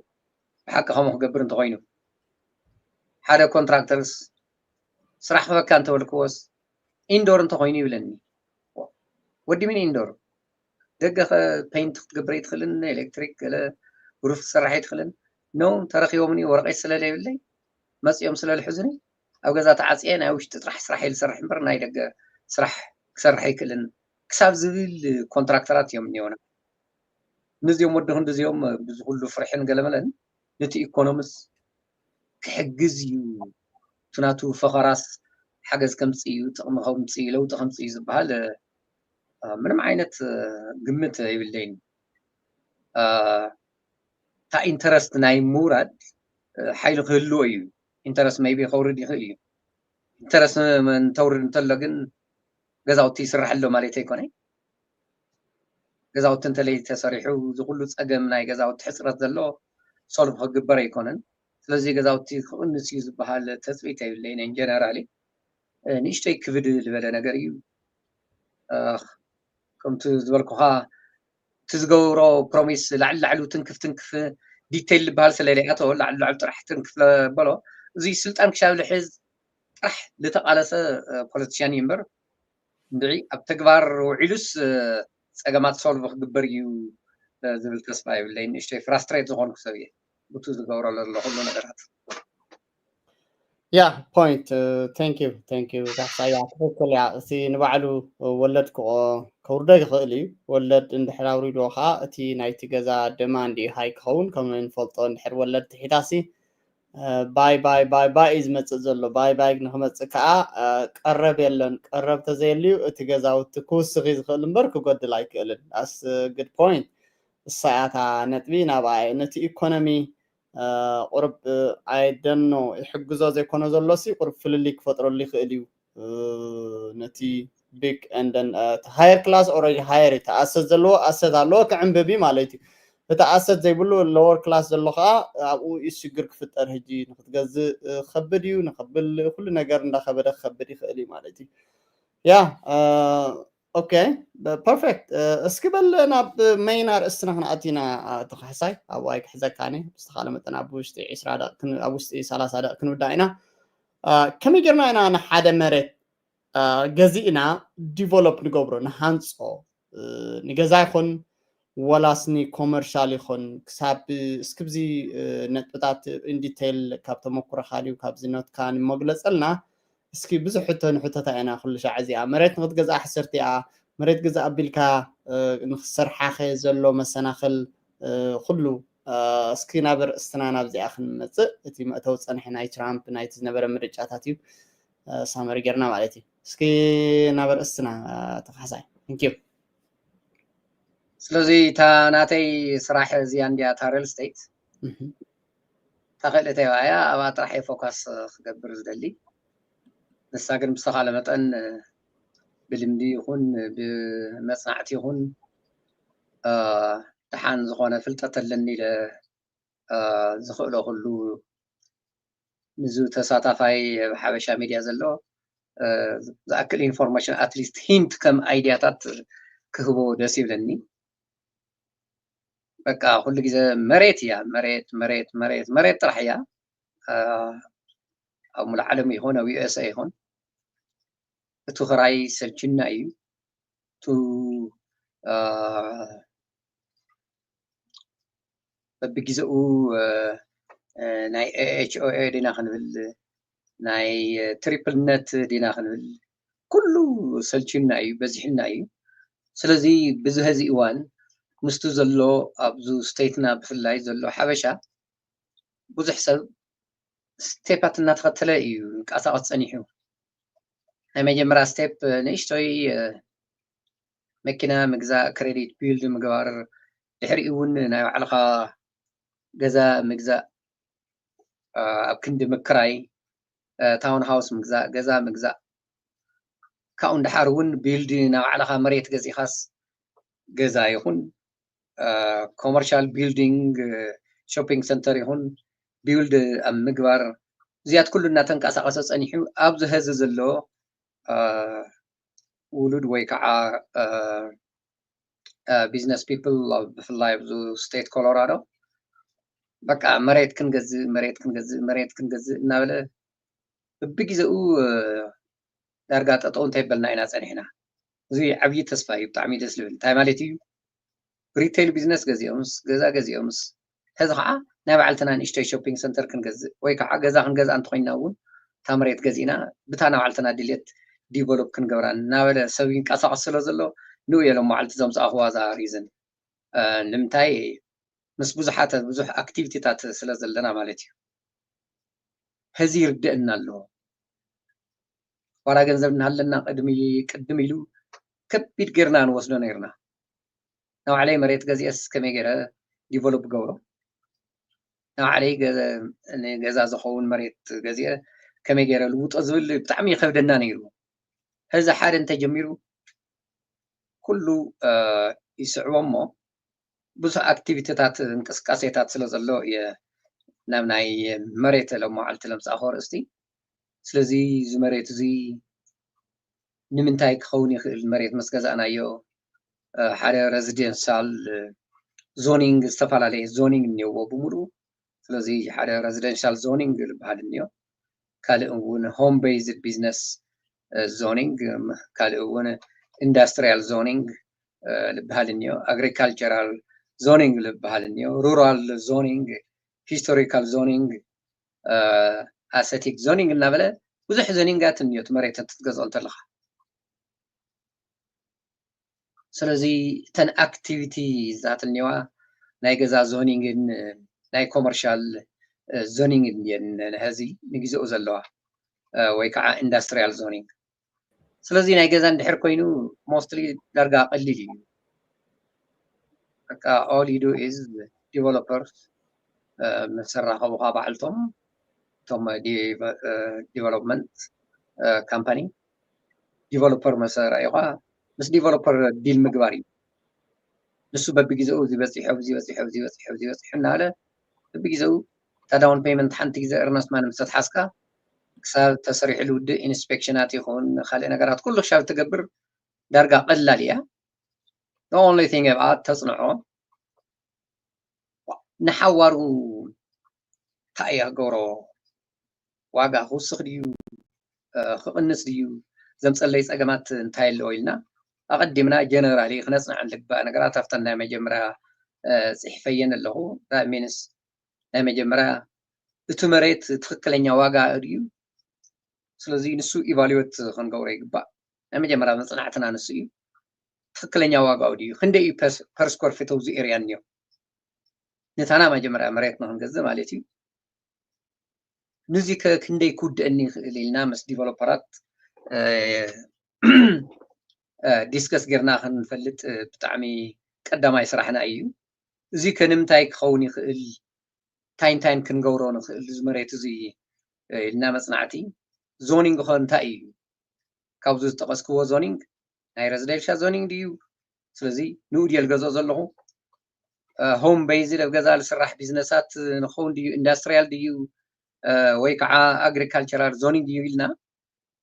ብሓቂ ከምኡ ክገብር እንተኮይኑ ሓደ ኮንትራክተርስ ስራሕ ክበካ እንተበልክዎስ ኢንዶር እንተኮይኑ ይብለኒ። ወዲ ምን ኢንዶር ደገ ፔንት ክትገብር ኣይትኽእልን፣ ኤሌክትሪክ ገለ ሩፍ ክትሰርሕ ኣይትኽእልን። ኖ ተረኪቦምኒ ወረቀት ስለለይብለይ መፅኦም ስለልሕዙኒ ኣብ ገዛ ተዓፅየ ናይ ውሽጢ ጥራሕ ስራሕ እየ ዝሰርሕ እምበር ናይ ደገ ስራሕ ክሰርሕ ኣይክእልን ክሳብ ዝብል ኮንትራክተራት እዮም እኒኦና። ነዚኦም ወዲ ክንዲ እዚኦም ብዚ ኩሉ ፍርሕን ገለመለን ነቲ ኢኮኖሚስ ክሕግዝ እዩ እቲ ናቱ ፈኸራስ ሓገዝ ከምፅእ እዩ ጥቕሚ ከምፅእ እዩ ለውጢ ከምፅእ እዩ ዝበሃል ምንም ዓይነት ግምት የብለይን። እታ ኢንተረስት ናይ ምውራድ ሓይሊ ክህልዎ እዩ። ኢንተረስት maybe ከውርድ ይኽእል እዩ። ኢንተረስት እንተውርድ እንተሎ ግን ገዛውቲ ይስራሕ ኣሎ ማለት ኣይኮነን። ገዛውቲ እንተለይ ተሰሪሑ እዚ ኩሉ ፀገም ናይ ገዛውቲ ሕፅረት ዘሎ ሶልቭ ክግበር ኣይኮነን። ስለዚ ገዛውቲ ክቕንስ እዩ ዝበሃል ተፅቢት የብለይን። ጀነራሊ ንእሽተይ ክብድ ዝበለ ነገር እዩ። ከምቲ ዝበልኩኻ እቲ ዝገብሮ ፕሮሚስ ላዕሊ ላዕሉ ትንክፍ ትንክፍ ዲቴይል ዝበሃል ስለለይኣቶ ላዕሊ ላዕሉ ጥራሕ ትንክፍ ለበሎ እዚ ስልጣን ክሻብ ልሕዝ ጥራሕ ዝተቃለሰ ፖለቲሽያን እዩ እምበር እንድዒ ኣብ ተግባር ውዒሉስ ፀገማት ሶልቭ ክግበር እዩ ዝብል ተስፋ የብለይ። ንእሽተይ ፍራስትሬት ዝኾንኩ ሰብ እየ ብቱ ዝገብሮ ዘሎ ኩሉ ነገራት። ያ ፖይንት ቴንክ ዩ ቴንክ ዩ ካሕሳያ ትክክል እያ። እቲ ንባዕሉ ወለድ ከውርዶ ይኽእል እዩ። ወለድ እንድሕር ኣውሪድዎ ከዓ እቲ ናይቲ ገዛ ደማንድ እዩ ሃይ ክኸውን። ከም ንፈልጦ እንድሕር ወለድ ትሒታሲ ባይ ባይ ባይ ባይ እዩ ዝመፅእ ዘሎ። ባይ ባይ ንክመፅእ ከዓ ቀረብ የለን። ቀረብ ተዘየልዩ እቲ ገዛውቲ ክውስኽ እዩ ዝኽእል እምበር ክጎድል ኣይክእልን። ኣስ ግድ ፖይንት እሳያታ ነጥቢ ናብኣ ነቲ ኢኮኖሚ ቁርብ ኣይደኖ ይሕግዞ ዘይኮነ ዘሎ ሲ ቁርብ ፍልልይ ክፈጥረሉ ይኽእል እዩ። ነቲ ቢግ ኤንደን ሃየር ክላስ ኦረዲ ሃየር እቲ ኣሰት ዘለዎ ኣሰት ኣለዎ ክዕንብብ እዩ ማለት እዩ። እቲ ኣሰት ዘይብሉ ሎወር ክላስ ዘሎ ከዓ ኣብኡ እዩ ሽግር ክፍጠር። ሕጂ ንክትገዝእ ከብድ እዩ ንከብል ኩሉ ነገር እንዳከበደ ክከብድ ይኽእል እዩ ማለት እዩ። ያ ኦኬ፣ ፐርፌክት። እስኪ በል ናብ መይን ኣርእስትና ክንኣቲና፣ ኣቶ ካሕሳይ፣ ኣብኡ ኣይክሕዘካኒ። ብዝተኻለ መጠን ኣብ ውሽጢ ዒስራ ደቂቕ ክን-፣ ኣብ ውሽጢ ሰላሳ ደቂቕ ክንውዳእ ኢና። አ፣ ከመይ ጌርና ኢና ንሓደ መሬት፣ አ፣ ገዚእና ዲቨሎፕ ንገብሮ፣ ንሃንጾ፣ እ፣ ንገዛ ይኹን ወላስ ንኮመርሻል ይኹን፣ ክሳብ እስኪ ብዚ፣ እ፣ ነጥብታት ኢን ዲቴይል ካብ ተመኩሮኻ ድዩ ካብዚ ኖትካ ንመግለጸልና። እስኪ ብዙሕ ሕቶ ንሕተታ ኢና ኩሉ ሻዕ እዚኣ። መሬት ንክትገዝኣ ሕስርቲ እያ፣ መሬት ግዛእ ኣቢልካ፣ እ፣ ንክሰርሓኸ ዘሎ መሰናኽል፣ እ፣ ኩሉ፣ እ፣ እስኪ ናብ ርእስትና ናብዚኣ ክንመጽእ፣ እቲ መእተዊ ጸንሒ ናይ ትራምፕ ናይቲ ዝነበረ ምርጫታት እዩ፣ እ፣ ሳመሪ ጌርና ማለት እዩ። እስኪ ናብ ርእስትና፣ እ፣ ተካሕሳይ። Thank you። ስለዚ እታ ናተይ ስራሕ እዚኣ እንድያ፣ እታ ሪል ስቴት። እህ። እታ ክእለተይ እያ፣ ኣብኣ ጥራሕ እየ ፎካስ ክገብር ዝደሊ። ንሳ ግን ብዝተኻለ መጠን ብልምዲ ይኹን ብመጽናዕቲ ይኹን፣ እ፣ ደሓን ዝኾነ ፍልጠት ኣለኒ ኢለ፣ እ፣ ዝኽእሎ ኩሉ ንዚ ተሳታፋይ ኣብ ሓበሻ ሚድያ ዘሎ፣ እ፣ ዝኣክል ኢንፎርሜሽን፣ ኣትሊስት ሂንት ከም ኣይድያታት ክህቦ ደስ ይብለኒ። በቃ ኩሉ ግዜ መሬት እያ፣ መሬት፣ መሬት፣ መሬት፣ መሬት ጥራሕ እያ። እ፣ ኣብ ሙሉእ ዓለም ይኹን ኣብ ዩ ኤስ ኤ ይኹን እቲ ክራይ ሰልችና እዩ። እቲ፣ እ፣ በብግዜኡ፣ እ፣ እ፣ ናይ ኤ ኤች ኦ ኤ ዲና ክንብል፣ ናይ ትሪፕል ነት ዲና ክንብል፣ ኩሉ ሰልችና እዩ፣ በዚሕና እዩ። ስለዚ ብዚ ሀዚ እዋን ምስቲ ዘሎ ኣብዚ ስቴትና ብፍላይ ዘሎ ሓበሻ ብዙሕ ሰብ ስቴፓት እናተኸተለ እዩ ይንቀሳቐስ ጸኒሑ። ናይ መጀመርያ ስቴፕ ንእሽቶይ፣ እ፣ መኪና ምግዛእ፣ ክሬዲት ቢልድ ምግባር፣ ድሕሪኡ እውን ናይ ባዕልኻ ገዛ ምግዛእ፣ እ፣ ኣብ ክንዲ ምክራይ፣ እ፣ ታውን ሃውስ ምግዛእ፣ ገዛ ምግዛእ፣ ካብኡ ንደሓር እውን ቢልድ ናይ ባዕልኻ መሬት ገዚእኻስ ገዛ ይኹን፣ እ፣ ኮመርሻል ቢልዲንግ፣ እ፣ ሾፒንግ ሰንተር ይኹን ቢልድ ኣብ ምግባር፣ እዚያት ኩሉ እናተንቀሳቐሰ ጸኒሑ ኣብዚ ሀዚ ዘሎ፣ እ፣ ውሉድ ወይ ከዓ፣ እ፣ እ፣ ቢዝነስ ፒፕል፣ ኣብ ብፍላይ ኣብዚ ስቴት ኮሎራዶ በቃ መሬት ክንገዝእ፣ መሬት ክንገዝእ፣ መሬት ክንገዝእ እናበለ በብግዜኡ፣ እ፣ ዳርጋ ጠጠው እንተይበልና ኢና ጸኒሕና። እዚ ዓብዪ ተስፋ እዩ፣ ብጣዕሚ ደስ ዝብል። እንታይ ማለት እዩ? ሪቴል ቢዝነስ ገዚኦምስ፣ ገዛ ገዚኦምስ፣ ሕዚ ከዓ ናይ ባዕልትና ንእሽተይ ሾፒንግ ሰንተር ክንገዝእ ወይ ከዓ ገዛ ክንገዝኣ እንተኮይንና እውን እታ መሬት ገዚእና ብታ ናይ ባዕልትና ድልየት ዲቨሎፕ ክንገብራ እናበለ ሰብ ይንቀሳቐስ ስለ ዘሎ ንኡ እየ ሎም መዓልቲ ዘምፃእኽዋ እዛ ሪዝን። እ፣ ንምንታይ? ምስ ብዙሓት ብዙሕ ኣክቲቪቲታት ስለ ዘለና ማለት እዩ። ሕዚ ይርደእና ኣሎ። ዋላ ገንዘብ እናሃለና ቅድሚ፣ ቅድም ኢሉ ከቢድ ጌርና ንወስዶ ነይርና። ንባዕለይ መሬት ገዚኤስ ከመይ ገይረ ዲቨሎፕ ገብሮ? ንባዕለይ ገ-፣ ንገዛ ዝኸውን መሬት ገዚኤ ከመይ ገይረ ልውጦ ዝብል ብጣዕሚ ይኸብደና ነይሩ። ሕዚ ሓደ እንተጀሚሩ ኩሉ፣ እ፣ ይስዕቦ እሞ ብዙሕ ኣክቲቪቲታት፣ እንቅስቃሴታት ስለ ዘሎ እየ ናብ ናይ መሬት ለመዓልቲ ለምጻእኹ ኣርእስቲ። ስለዚ እዚ መሬት እዚ ንምንታይ ክኸውን ይኽእል? መሬት ምስ ገዛእናዮ፣ እ፣ ሓደ ሬዚደንሻል፣ እ፣ ዞኒንግ፣ ዝተፈላለየ ዞኒንግ እኒኦዎ ብምሉኡ። ስለዚ ሓደ ሬዚደንሻል ዞኒንግ ዝበሃል እኒኦ፣ ካልእ እውን ሆም ቤዝድ ቢዝነስ፣ እ፣ ዞኒንግ፣ እም፣ ካልእ እውን ኢንዳስትሪያል ዞኒንግ፣ እ፣ ዝበሃል እኒኦ፣ ኣግሪካልቸራል ዞኒንግ ዝበሃል እኒኦ፣ ሩራል ዞኒንግ፣ ሂስቶሪካል ዞኒንግ፣ እ፣ ኣሰቲክ ዞኒንግ እናበለ ብዙሕ ዞኒንጋት እኒኦ፣ እቲ መሬት እንትትገዝኦ እንተለኻ። ስለዚ እተን ኣክቲቪቲ ዝኣተልኒዋ ናይ ገዛ ዞኒንግን ናይ ኮመርሻል፣ እ፣ ዞኒንግን እየን ንሕዚ ንግዜኡ ዘለዋ፣ እ፣ ወይ ከዓ ኢንዳስትሪያል ዞኒንግ። ስለዚ ናይ ገዛ እንድሕር ኮይኑ ሞስትሊ ዳርጋ ቀሊል እዩ። በቃ all you do is ዲቨሎፐርስ፣ እ፣ ምስ ኣራኸቡኻ ባዕልቶም እቶም ዲ-፣ እ፣ ዲቨሎፕመንት፣ እ፣ ካምፓኒ ዲቨሎፐር ምስ ረኣዩኻ ምስ ዲቨሎፐር ዲል ምግባር እዩ። ንሱ በብግዜኡ እዚ በፂሑ፣ እዚ በፂሑ፣ እዚ በፂሑ፣ እዚ በፂሑ እናበለ በብግዜኡ እታ ዳውን ፔይመንት ሓንቲ ግዜ እርነስት ማኒ ምስ ተትሓዝካ ክሳብ ተሰሪሑ ዝውድእ ኢንስፔክሽናት ይኹን ካልእ ነገራት ኩሉ ክሻብ ትገብር ዳርጋ ቀላል እያ። The only thing about ተፅንዖ ንሓዋሩ እንታይ እያ ክገብሮ? ዋጋ ክውስኽ ድዩ ክቕንስ ድዩ? ዘምፀለይ ፀገማት እንታይ ኣለዎ ኢልና ኣቐዲምና ጀነራሊ ክነፅንዐን ልግባእ ነገራት ኣብተን ናይ መጀመርያ ፅሒፈየን ኣለኹ። ሚንስ ናይ መጀመርያ እቲ መሬት ትኽክለኛ ዋጋ ድዩ? ስለዚ ንሱ ኢቫሉዌት ክንገብሮ ይግባእ። ናይ መጀመርያ መፅናዕትና ንሱ እዩ። ትኽክለኛ ዋጋኡ ድዩ? ክንደይ እዩ ፐር ስኮር ፊት ኣብዚ ኤርያ እኒኦ? ነታና መጀመርያ መሬት ንክንገዝእ ማለት እዩ። ንዚ ከ ክንደይ ክውድአኒ ይኽእል ኢልና ምስ ዲቨሎፐራት ዲስከስ ጌርና ክንፈልጥ ብጣዕሚ ቀዳማይ ስራሕና እዩ። እዚ ከ ንምንታይ ክኸውን ይኽእል? እንታይ እንታይን ክንገብሮ ንኽእል እዚ መሬት እዚ ኢልና መፅናዕቲ። ዞኒንግ ኸ እንታይ እዩ? ካብዚ ዝጠቐስክዎ ዞኒንግ ናይ ሬዚደንሻል ዞኒንግ ድዩ? ስለዚ ንኡ ድየ ዝገዝኦ ዘለኹ። ሆም ቤይዝ ኣብ ገዛ ዝስራሕ ቢዝነሳት ንኸውን ድዩ? ኢንዳስትሪያል ድዩ? ወይ ከዓ ኣግሪካልቸራል ዞኒንግ ድዩ ኢልና፣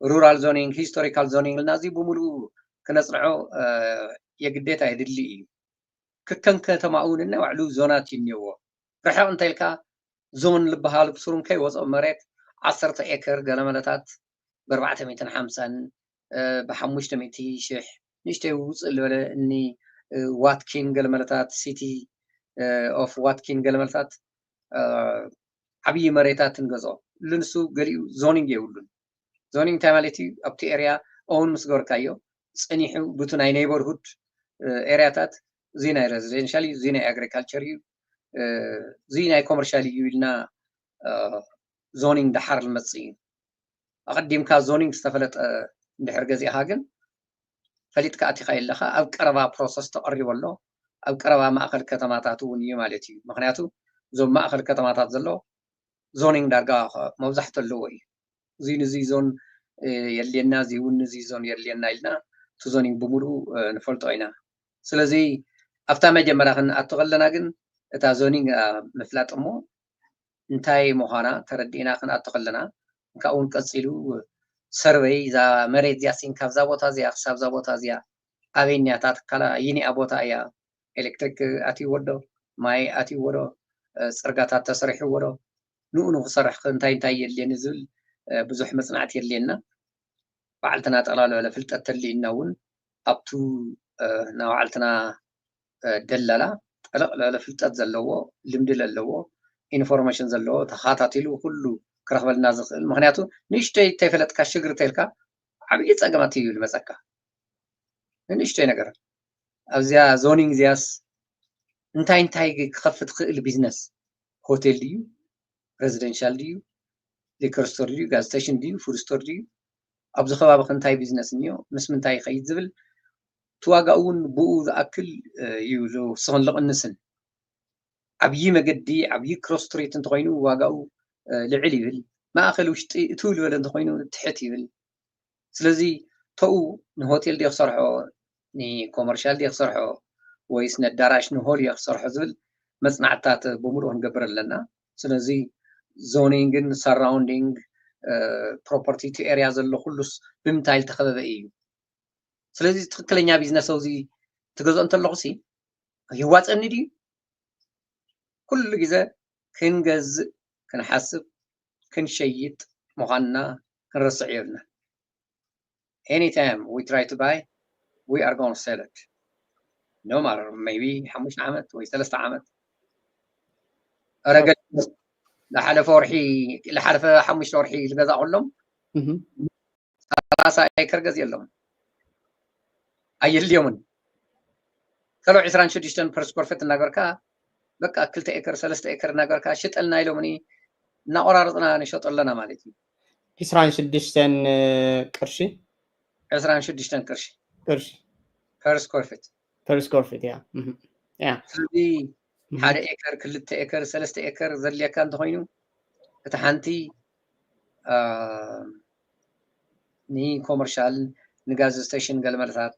ሩራል ዞኒንግ፣ ሂስቶሪካል ዞኒንግ ኢልና እዚ ብምሉኡ ክነፅንዖ የግዴታ የድሊ እዩ። ክከን ከተማ እውን ናይ ባዕሉ ዞናት እዩ እኒኦዎ። ርሕቕ እንተኢልካ ዞን ዝበሃል ብስሩ ከይወፅኦ መሬት ዓሰርተ ኤከር ገለመለታት ብኣርባዕተ ሚእትን ሓምሳን ብሓሙሽተ ሚእቲ ሽሕ ንእሽተይ ውፅእ ዝበለ እኒ ዋትኪን ገለመለታት፣ ሲቲ ኦፍ ዋትኪን ገለመለታት ዓብዪ መሬታት ንገዝኦ። ልንሱ ገሊኡ ዞኒንግ የብሉን። ዞኒንግ እንታይ ማለት እዩ? ኣብቲ ኤርያ ኦውን ምስ ገበርካዮ ፀኒሑ ብቱ ናይ ኔይበርሁድ ኤርያታት እዚ ናይ ሬዚደንሻል እዩ፣ እዚ ናይ ኣግሪካልቸር እዩ፣ እዚ ናይ ኮመርሻል እዩ ኢልና ዞኒንግ ደሓር ዝመፅእ እዩ። ኣቐዲምካ ዞኒንግ ዝተፈለጠ እንድሕር ገዚእኻ ግን ፈሊጥካ ኣቲኻ የለኻ። ኣብ ቀረባ ፕሮሰስ ተቐሪቡ ኣሎ። ኣብ ቀረባ ማእኸል ከተማታት እውን እዩ ማለት እዩ። ምክንያቱ እዞም ማእኸል ከተማታት ዘሎ ዞኒንግ ዳርጋ መብዛሕትኡ ኣለዎ እዩ። እዚ ንዚ ዞን የድልየና፣ እዚ እውን ንዚ ዞን የድልየና ኢልና እቲ ዞኒንግ ብምሉኡ ንፈልጦ ኢና። ስለዚ ኣብታ መጀመርያ ክንኣቱ ከለና ግን እታ ዞኒንግ ምፍላጥ እሞ እንታይ ምዃና ተረዲእና ክንኣቱ ከለና፣ እንካ እውን ቀፂሉ ሰርቨይ እዛ መሬት እዚኣ ሲን ካብዛ ቦታ እዚኣ ክሳብ እዛ ቦታ እዚኣ ኣበይ እኒኣ እታ ትካላ፣ ይኒኣ ቦታ እያ፣ ኤሌክትሪክ ኣትይዎ ዶ፣ ማይ ኣትይዎ ዶ፣ ፅርጋታት ተሰሪሕዎ ዶ፣ ንኡ ንክሰርሕ እንታይ እንታይ የድልየኒ ዝብል ብዙሕ መፅናዕቲ የድልየና። ባዕልትና ጠቕላላ ዝበለ ፍልጠት ተድልየና እውን ኣብቱ ናይ ባዕልትና ደላላ ጠለቕ ዝበለ ፍልጠት ዘለዎ፣ ልምዲ ዘለዎ፣ ኢንፎርሜሽን ዘለዎ፣ ተኸታቲሉ ኩሉ ክረኽበልና ዝኽእል። ምክንያቱ ንእሽተይ ተይፈለጥካ ሽግር ተልካ ዓብዪ ፀገማት እዩ ዝመፀካ። ንእሽተይ ነገር ኣብዚኣ ዞኒንግ እዚኣስ እንታይ እንታይ ክኸፍት ክእል ቢዝነስ? ሆቴል ድዩ? ሬዚደንሻል ድዩ? ሊከር ስቶር ድዩ? ጋዝ ስቴሽን ድዩ? ፉድ ስቶር ድዩ? ኣብዚ ከባቢ ከ እንታይ ቢዝነስ እኒኦ? ምስ ምንታይ ይኸይድ ዝብል እቲ ዋጋ እውን ብኡ ዝኣክል እዩ ዝውስኽን ዝቕንስን። ዓብዪ መገዲ፣ ዓብዪ ክሮስ ስትሪት እንተኾይኑ ዋጋኡ ልዕል ይብል። ማእኸል ውሽጢ እትው ዝበለ እንተኾይኑ ትሕት ይብል። ስለዚ ተኡ ንሆቴል ድየ ክሰርሖ፣ ንኮመርሻል ድየ ክሰርሖ፣ ወይስ ነዳራሽ ንሆል እየ ክሰርሖ ዝብል መፅናዕትታት ብምሉእ ክንገብር ኣለና። ስለዚ ዞኒንግን ሰራውንዲንግ ፕሮፐርቲ እቲ ኤርያ ዘሎ ኩሉስ ብምንታይ ዝተኸበበ እዩ? ስለዚ ትኽክለኛ ቢዝነስ ኣብዚ ትገዝኦ እንተለኹ ሲ ይዋፀኒ ድዩ? ኩሉ ግዜ ክንገዝእ፣ ክንሓስብ፣ ክንሸይጥ ምዃንና ክንረስዕ የብልና። Anytime we try to buy, we are going to sell it. No matter maybe ሓሙሽተ ዓመት ወይ ሰለስተ ዓመት። ኧረ ገለ ዝሓለፈ ወርሒ፣ ዝሓለፈ ሓሙሽተ ወርሒ ዝገዛእኩሎም ሰላሳ ኤከር ገዚኦሎም ኣየድልዮምን። ከሎ ዕስራን ሽዱሽተን ፐር ስኮር ፊት እናገበርካ በቃ ክልተ ኤከር ሰለስተ ኤከር እናገበርካ ሽጠልና ኢሎምኒ እናቆራረፅና ንሸጦ ኣለና ማለት እዩ። ዕስራን ሽዱሽተን ቅርሺ ዕስራን ሽዱሽተን ቅርሺ ቅርሺ ፐር ስኮር ፊት ፐር ስኮር ፊት ያ ያ ስለዚ ሓደ ኤከር ክልተ ኤከር ሰለስተ ኤከር ዘድልየካ እንተኮይኑ እቲ ሓንቲ ንኮመርሻል ንጋዝ ስቴሽን ገለመለታት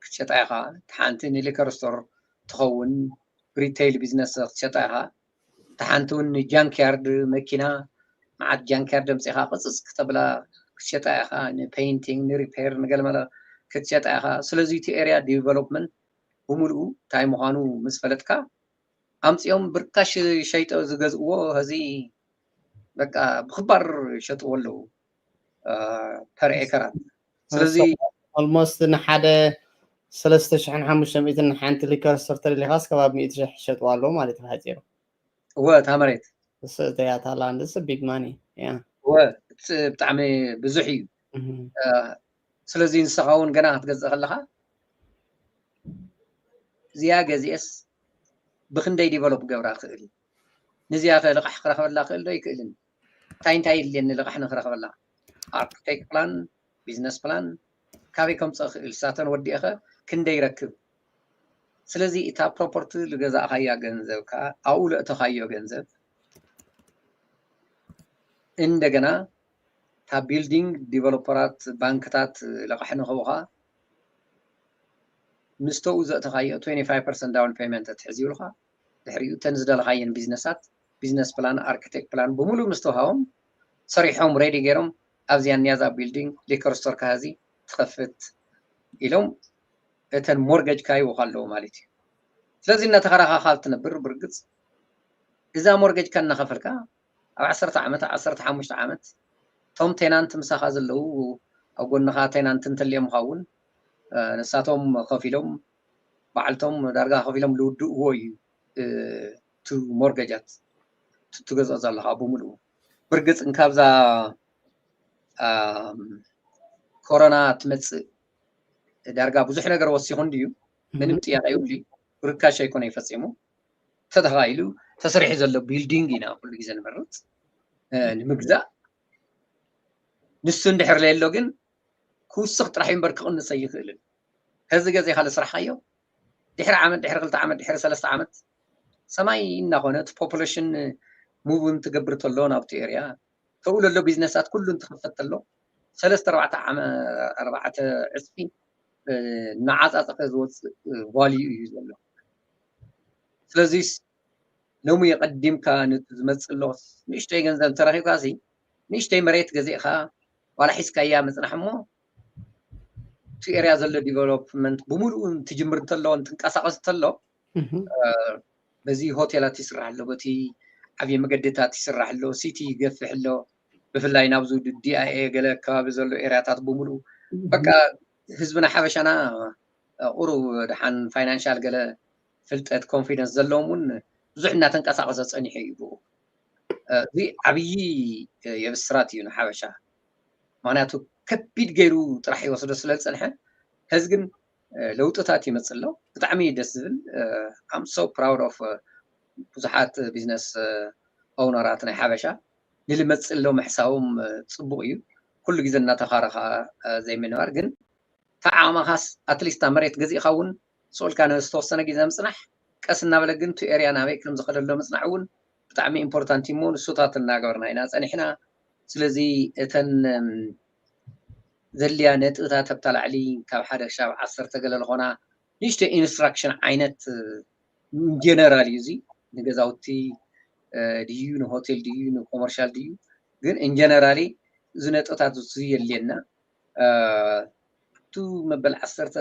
ክትሸጣ ኢኻ። እቲ ሓንቲ ንሊከር ስቶር ትኸውን ሪቴይል ቢዝነስ ክትሸጣ ኢኻ። እቲ ሓንቲ እውን ንጃንክያርድ መኪና መዓት ጃንክያርድ ኣምፂኻ ቅፅፅ ክተብላ ክትሸጣ ኢኻ። ንፔይንቲንግ ንሪፔር ንገለመለ ክትሸጣ ኢኻ። ስለዚ እቲ ኤርያ ዲቨሎፕመንት ብምልኡ እንታይ ምዃኑ ምስ ፈለጥካ ኣምፂኦም ብርካሽ ሸይጦ ዝገዝእዎ፣ እዚ በቃ ብክባር ይሸጥዎ ኣለዉ ፐር ኤከራት። ስለዚ ኦልሞስት ንሓደ ሰለስተ ሽሕን ሓሙሽተ ሚእትን ንሓንቲ ሊከር ስቶር ተደሊኻስ ከባቢ ሚእቲ ሽሕ ይሸጥዋ ኣለዉ ማለት እዩ ሓፂሩ። እወ እታ መሬት እሱ እተያ ታላንድ እሱ ቢግ ማኒ። እወ ብጣዕሚ ብዙሕ እዩ። ስለዚ ንስኻ እውን ገና ክትገዝእ ከለኻ እዚኣ ገዚኤስ ብክንደይ ዲቨሎፕ ገብራ ክእል፣ ንዚኣ ከ ልቓሕ ክረኽበላ ክእል ዶ ይክእልን? እንታይ እንታይ የድልየኒ ልቓሕ ንክረኽበላ? ኣርክቴክት ፕላን፣ ቢዝነስ ፕላን ካበይ ከምፀእ ክእል? ሳተን ወዲኤኸ ክንደይ ይረክብ? ስለዚ እታ ፕሮፐርቲ ዝገዛእካያ ገንዘብ ከዓ ኣብኡ ለእተኻዮ ገንዘብ እንደገና እታ ቢልዲንግ ዲቨሎፐራት ባንክታት ልቓሕ ንክቡኻ ምስተኡ ዘእተኻዮ ትዌንቲ ፋይቭ ፐርሰንት ዳውን ፔመንት ትሕዝ ይብሉኻ። ድሕሪኡ እተን ዝደለኻየን ቢዝነሳት ቢዝነስ ፕላን ኣርክቴክት ፕላን ብምሉእ ምስተውሃቦም ሰሪሖም ሬዲ ገይሮም ኣብዚኣ እኒኣ እዛ ቢልዲንግ ሊከር ስቶር ካዚ ትኸፍት ኢሎም እተን ሞርገጅ ካይወኻ ኣለዎ ማለት እዩ። ስለዚ እናተኸራኻኻ ትነብር ብርግፅ እዛ ሞርገጅ ካ እናኸፈልካ ኣብ ዓሰርተ ዓመት ዓሰርተ ሓሙሽተ ዓመት እቶም ቴናንት ምሳኻ ዘለዉ ኣብ ጎንኻ ቴናንት እንተልዮምኻ እውን ንሳቶም ከፊሎም ባዕልቶም ዳርጋ ከፊሎም ዝውድእዎ እዩ። ቱ ሞርገጃት ትገዝኦ ዘለኻ ብምልኡ ብርግፅ እንካብዛ ኮሮና ትመፅእ ዳርጋ ብዙሕ ነገር ወሲኹ እንድዩ። ምንም ጥያቄ ይብሉ። ብርካሽ ኣይኮነ ይፈፂሙ ተተኻኢሉ ተሰሪሑ ዘሎ ቢልዲንግ ኢና ኩሉ ግዜ ንመርፅ ንምግዛእ። ንሱ እንድሕር ለየሎ ግን ክውስኽ ጥራሕ እምበር ክቕንስ ኣይኽእልን። ሕዚ ገዜኻ ዝስራሕካዮ ድሕሪ ዓመት ድሕሪ ክልተ ዓመት ድሕሪ ሰለስተ ዓመት ሰማይ እናኾነ እቲ ፖፑሌሽን ሙቭ እንትገብር ተሎ ናብቲ ኤርያ ተብኡ ለሎ ቢዝነሳት ኩሉ እንትኽፈት ተሎ ሰለስተ ኣርባዕተ ዓመ ኣርባዕተ ዕፅፊ እናዓፃፀፈ ዝወፅእ ቫልዩ እዩ ዘሎ። ስለዚስ ሎሚ የቐዲምካ ነቲ ዝመፅእ ኣሎ ንእሽተይ ገንዘብ እንተረኺብካ ሲ ንእሽተይ መሬት ገዚእኻ ዋላ ሒዝካያ ምፅናሕ እሞ እቲ ኤርያ ዘሎ ዲቨሎፕመንት ብምሉኡ እንትጅምር እንተሎ እንትንቀሳቐስ እንተሎ በዚ ሆቴላት ይስራሕ ኣሎ፣ በቲ ዓብዪ መገድታት ይስራሕ ኣሎ፣ ሲቲ ይገፍሕ ኣሎ። ብፍላይ ናብዚ ዲኣይኤ ገለ ከባቢ ዘሎ ኤርያታት ብምሉኡ በቃ ህዝብና ሓበሻና ቁሩብ ደሓን ፋይናንሻል ገለ ፍልጠት ኮንፊደንስ ዘለዎም እውን ብዙሕ እናተንቀሳቐሰ ፀኒሑ እዩ። ብኡ እዚ ዓብዪ የብስራት እዩ ንሓበሻ። ምክንያቱ ከቢድ ገይሩ ጥራሕ ይወስዶ ስለ ዝፀንሐ ሕዚ ግን ለውጥታት ይመፅእ ኣሎ። ብጣዕሚ ደስ ዝብል I'm so proud of ብዙሓት ቢዝነስ ኦውነራት ናይ ሓበሻ ንልመፅእ ኣሎ ምሕሳቦም ፅቡቅ እዩ። ኩሉ ግዜ እናተኻረኻ ዘይምንባር ግን ተዓማኻስ ኣትሊስታ መሬት ገዚእኻ እውን ስኦልካ ንዝተወሰነ ግዜ ምፅናሕ ቀስ እናበለ ግን ቱ ኤርያ ናበይ ከም ዝኸደሎ ምፅናሕ እውን ብጣዕሚ ኢምፖርታንት እሞ ንሱታት እናገበርና ኢና ፀኒሕና። ስለዚ እተን ዘድልያ ነጥብታት ኣብታ ላዕሊ ካብ ሓደ ክሻብ ዓሰርተ ገለ ዝኾና ንእሽተይ ኢንስትራክሽን ዓይነት ኢንጀነራል እዩ እዚ ንገዛውቲ ድዩ ንሆቴል ድዩ ንኮመርሻል ድዩ ግን ኢንጀነራሊ እዚ ነጥብታት እዚ የድልየና። ኣብቱ መበል ዓሰርተ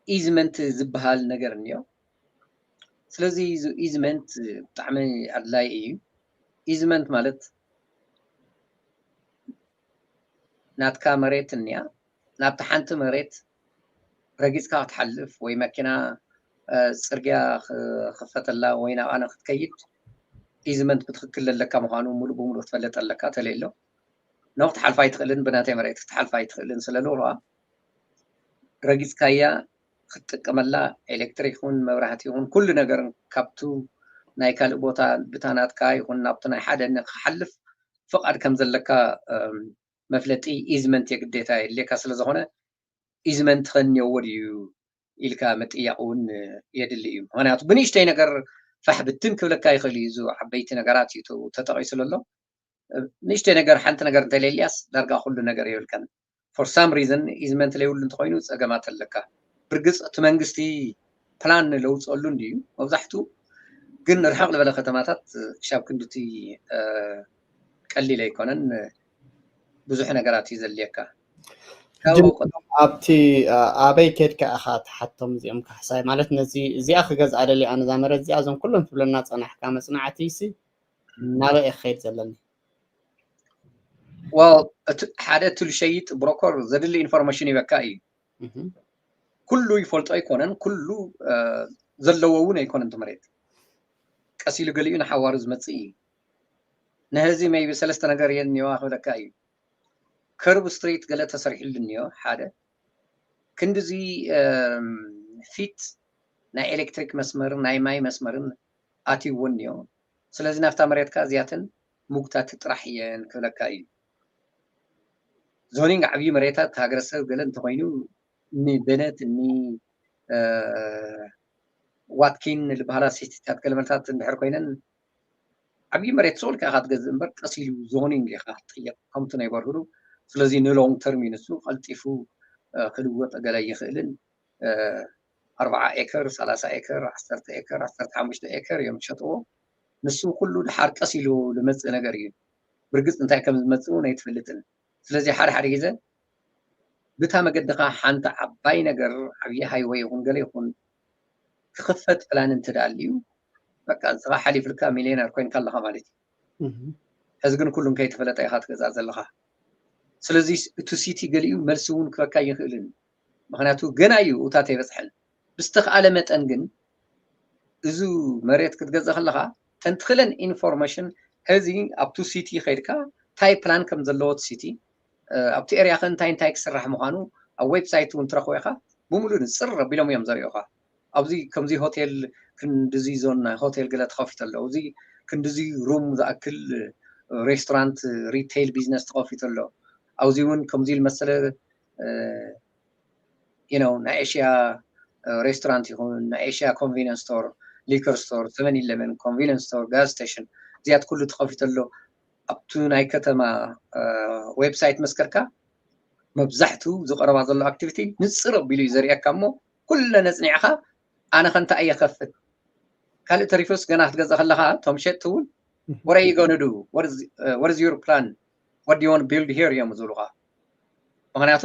ኢዝመንት ዝበሃል ነገር እኒኦ። ስለዚ እዚ ኢዝመንት ብጣዕሚ ኣድላይ እዩ። ኢዝመንት ማለት ናትካ መሬት እኒኣ ናብቲ ሓንቲ መሬት ረጊፅካ ክትሓልፍ ወይ መኪና ፅርግያ ክኸፈተላ ወይ ናብኣ ንክትከይድ ኢዝመንት ብትክክል ዘለካ ምኳኑ ሙሉእ ብሙሉእ ክትፈልጥ ኣለካ። ተለየሎ ኖ ክትሓልፋ ኣይትኽእልን ብናተይ መሬት ክትሓልፋ ኣይትኽእልን ስለልዎ ከዓ ረጊፅካያ ክትጥቀመላ ኤሌክትሪክ ይኹን መብራህቲ ይኹን ኩሉ ነገር ካብቱ ናይ ካልእ ቦታ ብታ ናትካ ይኹን ናብቲ ናይ ሓደ ንክሓልፍ ፍቓድ ከም ዘለካ መፍለጢ ኢዝመንት የግዴታ የድልየካ ስለዝኾነ ኢዝመንት ከኒየዎ ድዩ ኢልካ ምጥያቕ እውን የድሊ እዩ። ምክንያቱ ብንእሽተይ ነገር ፋሕ ብትን ክብለካ ይኽእል እዩ። እዚ ዓበይቲ ነገራት እዩ ተጠቒሱ ዘሎ። ንእሽተይ ነገር ሓንቲ ነገር እንተለየልያስ ዳርጋ ኩሉ ነገር የብልካን። ፎር ሳም ሪዝን ኢዝመንት ለይብሉ እንተኮይኑ ፀገማት ኣለካ። ብርግፅ እቲ መንግስቲ ፕላን ለውፀሉ እንድዩ መብዛሕትኡ ግን ርሕቕ ዝበለ ከተማታት ክሻብ ክንድቲ ቀሊል ኣይኮነን። ብዙሕ ነገራት እዩ ዘድልየካ። ሕጂ ኣብቲ ኣበይ ከድካ ኢኻ ትሓቶም እዚኦም ካሕሳይ? ማለት ነዚ እዚኣ ክገዝኣ ደልየ ኣነ እዛ መሬት እዚኣ እዞም ኩሎም ትብለና ጸናሕካ መጽናዕቲ ሲ ናበይ እየ ክኸይድ ዘለኒ? Well፣ ሓደ እቲ ልሸይጥ ብሮከር ዘድሊ ኢንፎርሜሽን ይበካ እዩ። ኩሉ ይፈልጦ ኣይኮነን፣ ኩሉ ዘለዎ እውን ኣይኮነን። እቲ መሬት ቀስ ኢሉ ገሊኡ ንሓዋሩ ዝመፅእ እዩ። ንህዚ maybe ሰለስተ ነገር እየን እኒዋ ክብለካ እዩ። ከርብ ስትሪት ገለ ተሰሪሕሉ እኒኦ ሓደ ክንድዚ ፊት ናይ ኤሌክትሪክ መስመርን ናይ ማይ መስመርን ኣትይዎ እኒኦ። ስለዚ ናብታ መሬትካ እዚኣተን ምጉታት ጥራሕ እየን ክብለካ እዩ። ዞኒንግ ዓብዪ መሬታት ሃገረሰብ ገለ እንተኮይኑ እኒ በነት እኒ ዋትኪን ዝበሃላ ሲቲታት ገለመለታት እንድሕር ኮይነን ዓብዪ መሬት ስቕ ኢልካ ኢኻ ትገዝእ እምበር ቀስ ኢሉ ዞኒንግ ኢኻ ትጥየቕ ከምቲ ናይ በርሁዱ። ስለዚ ንሎንግ ተርም እዩ ንሱ ቀልጢፉ ክልወጥ ገለ ይኽእልን ኣርባዓ ኤከር ሰላሳ ኤከር ዓሰርተ ኤከር ዓሰርተ ሓሙሽተ ኤከር እዮም ዝሸጥዎ። ንሱ ኩሉ ድሓር ቀስ ኢሉ ዝመፅእ ነገር እዩ። ብርግፅ እንታይ ከም ዝመፅእ እውን ኣይትፈልጥን። ስለዚ ሓደ ሓደ ግዜ ብታ መገድኻ ሓንቲ ዓባይ ነገር ዓብዪ ሃይወይ ይኹን ገለ ይኹን ክኽፈት ፕላን እንትደኣልዩ በቃ ንስኻ ሓሊፍልካ ሚሊዮነር ኮይንካ ኣለኻ ማለት እዩ። ሕዚ ግን ኩሉ ከይተፈለጠ ኢኻ ትገዛ ዘለኻ። ስለዚ እቲ ሲቲ ገሊኡ መልሲ እውን ክበካ ይኽእልን ምክንያቱ ገና እዩ እውታት ኣይበፅሐን። ብዝተኽኣለ መጠን ግን እዚ መሬት ክትገዛ ከለኻ ተንትኽለን ኢንፎርሜሽን ሕዚ ኣብቱ ሲቲ ከይድካ እንታይ ፕላን ከም ዘለዎ እቲ ሲቲ ኣብቲ ኤርያ ከ እንታይ እንታይ ክስራሕ ምዃኑ ኣብ ዌብሳይት እውን ትረኽቦ ኢኻ። ብምሉእ ንፅር ኣቢሎም እዮም ዘርእዩኻ። ኣብዚ ከምዚ ሆቴል ክንድዚ ዞን ናይ ሆቴል ገለ ተኸፊቱ ኣሎ፣ ኣብዚ ክንድዚ ሩም ዝኣክል ሬስቶራንት ሪቴይል ቢዝነስ ተኸፊቱ ኣሎ፣ ኣብዚ እውን ከምዚ ዝመሰለ you know ናይ ኤሽያ ሬስቶራንት ይኹን ናይ ኤሽያ ኮንቪኒንስ ስቶር፣ ሊከር ስቶር፣ ሰቨን ኢለቨን፣ ኮንቪኒንስ ስቶር፣ ጋዝ ስቴሽን እዚያት ኩሉ ተኸፊቱ ኣሎ። ኣብቱ ናይ ከተማ ዌብሳይት መስከርካ መብዛሕቱ ዝቀረባ ዘሎ ኣክቲቪቲ ንፅር ኣቢሉ እዩ ዘርእየካ እሞ ኩለ ነፅኒዕኻ ኣነ ከንታ እየ ከፍት ካልእ ተሪፉስ ገና ክትገዛ ከለካ እቶም ሸጥቲ እውን what are you gonna do what is your plan what do you want build here እዮም ዝብሉካ። ምክንያቱ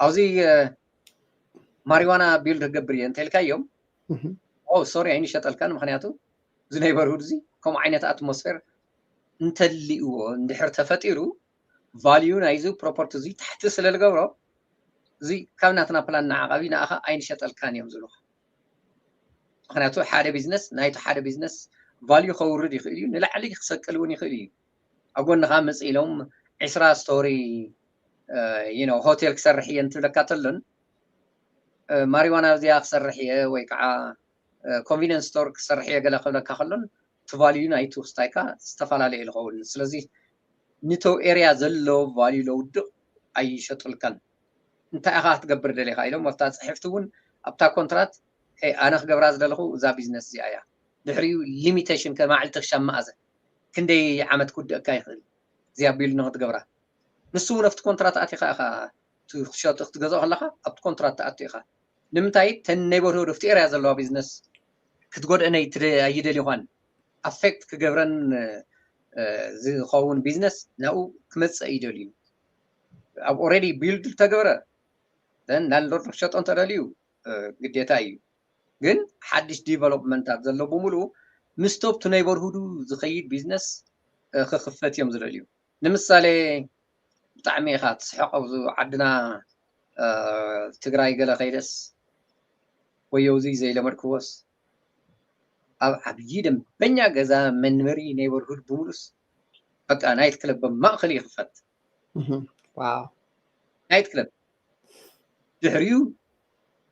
ኣብዚ ማሪዋና ቢልድ ክገብር እየ እንተልካ እዮም ኦ ሶሪ ኣይንሸጠልካን ምክንያቱ እዚ ኔበርሁድ እዚ ከምኡ ዓይነት ኣትሞስፌር እንተልእዎ እንድሕር ተፈጢሩ ቫልዩ ናይዚ ፕሮፐርቲ እዚ ታሕቲ ስለ ዝገብሮ እዚ ካብ ናትና ፕላን ንዓቃቢ ንኣኻ ኣይንሸጠልካን እዮም ዝብሉካ። ምክንያቱ ሓደ ቢዝነስ ናይቲ ሓደ ቢዝነስ ቫልዩ ከውርድ ይኽእል እዩ፣ ንላዕሊ ክሰቅል እውን ይኽእል እዩ። ኣብ ጎንኻ መፅ ኢሎም ዕስራ ስቶሪ ሆቴል ክሰርሕ እየ እንትብለካ ተሎን ማሪዋና እዚኣ ክሰርሕ እየ ወይ ከዓ ኮንቪኒንስ ስቶር ክሰርሕ እየ ገለ ክብለካ ከሎን እቲ ቫልዩ ናይቲ ክስታይካ ዝተፈላለየ እዩ ዝኸውን። ስለዚ ንተው ኤርያ ዘሎ ቫልዩ ለውድቕ ኣይሸጡልካን። እንታይ ኢኻ ክትገብር ደሊኻ ኢሎም ኣብታ ፅሕፍቲ እውን ኣብታ ኮንትራት ኣነ ክገብራ ዝደለኹ እዛ ቢዝነስ እዚኣ እያ። ድሕሪኡ ሊሚቴሽን ከማዕልቲ ክሻ መኣዘ ክንደይ ዓመት ክውድእካ ይኽእል እዚኣ ቢልድ ንክትገብራ ንሱ እውን ኣብቲ ኮንትራት ኣቲኻ ኢኻ ክትሸጡ ክትገዝኦ ከለካ ኣብቲ ኮንትራት ትኣቱ ኢኻ። ንምንታይ ተን ኔበርሁድ ኣብቲ ኤርያ ዘለዋ ቢዝነስ ክትጎድአን ኣይደልዩኻን ኣፌክት ክገብረን ዝኸውን ቢዝነስ ናብኡ ክመፅእ ኣይደልዩ። ኣብ ኦረዲ ቢልድ ዝተገበረ ን ላንድሎርድ ክሸጦ እንተደልዩ ግዴታ እዩ። ግን ሓድሽ ዲቨሎፕመንታት ዘሎ ብምሉኡ ምስቶብቲ ኔበርሁዱ ዝኸይድ ቢዝነስ ክኽፈት እዮም ዝደልዩ። ንምሳሌ ብጣዕሚ ኢኻ ትስሕቆ ኣብዚ ዓድና ትግራይ ገለ ከይደስ ወየውዚ ዘይለመድክዎስ ኣብ ዓብዪ ደንበኛ ገዛ መንበሪ ኔበርሁድ ብምሉስ በቃ ናይት ክለብ ኣብ ማእኸል ይኽፈት። ናይት ክለብ ድሕሪኡ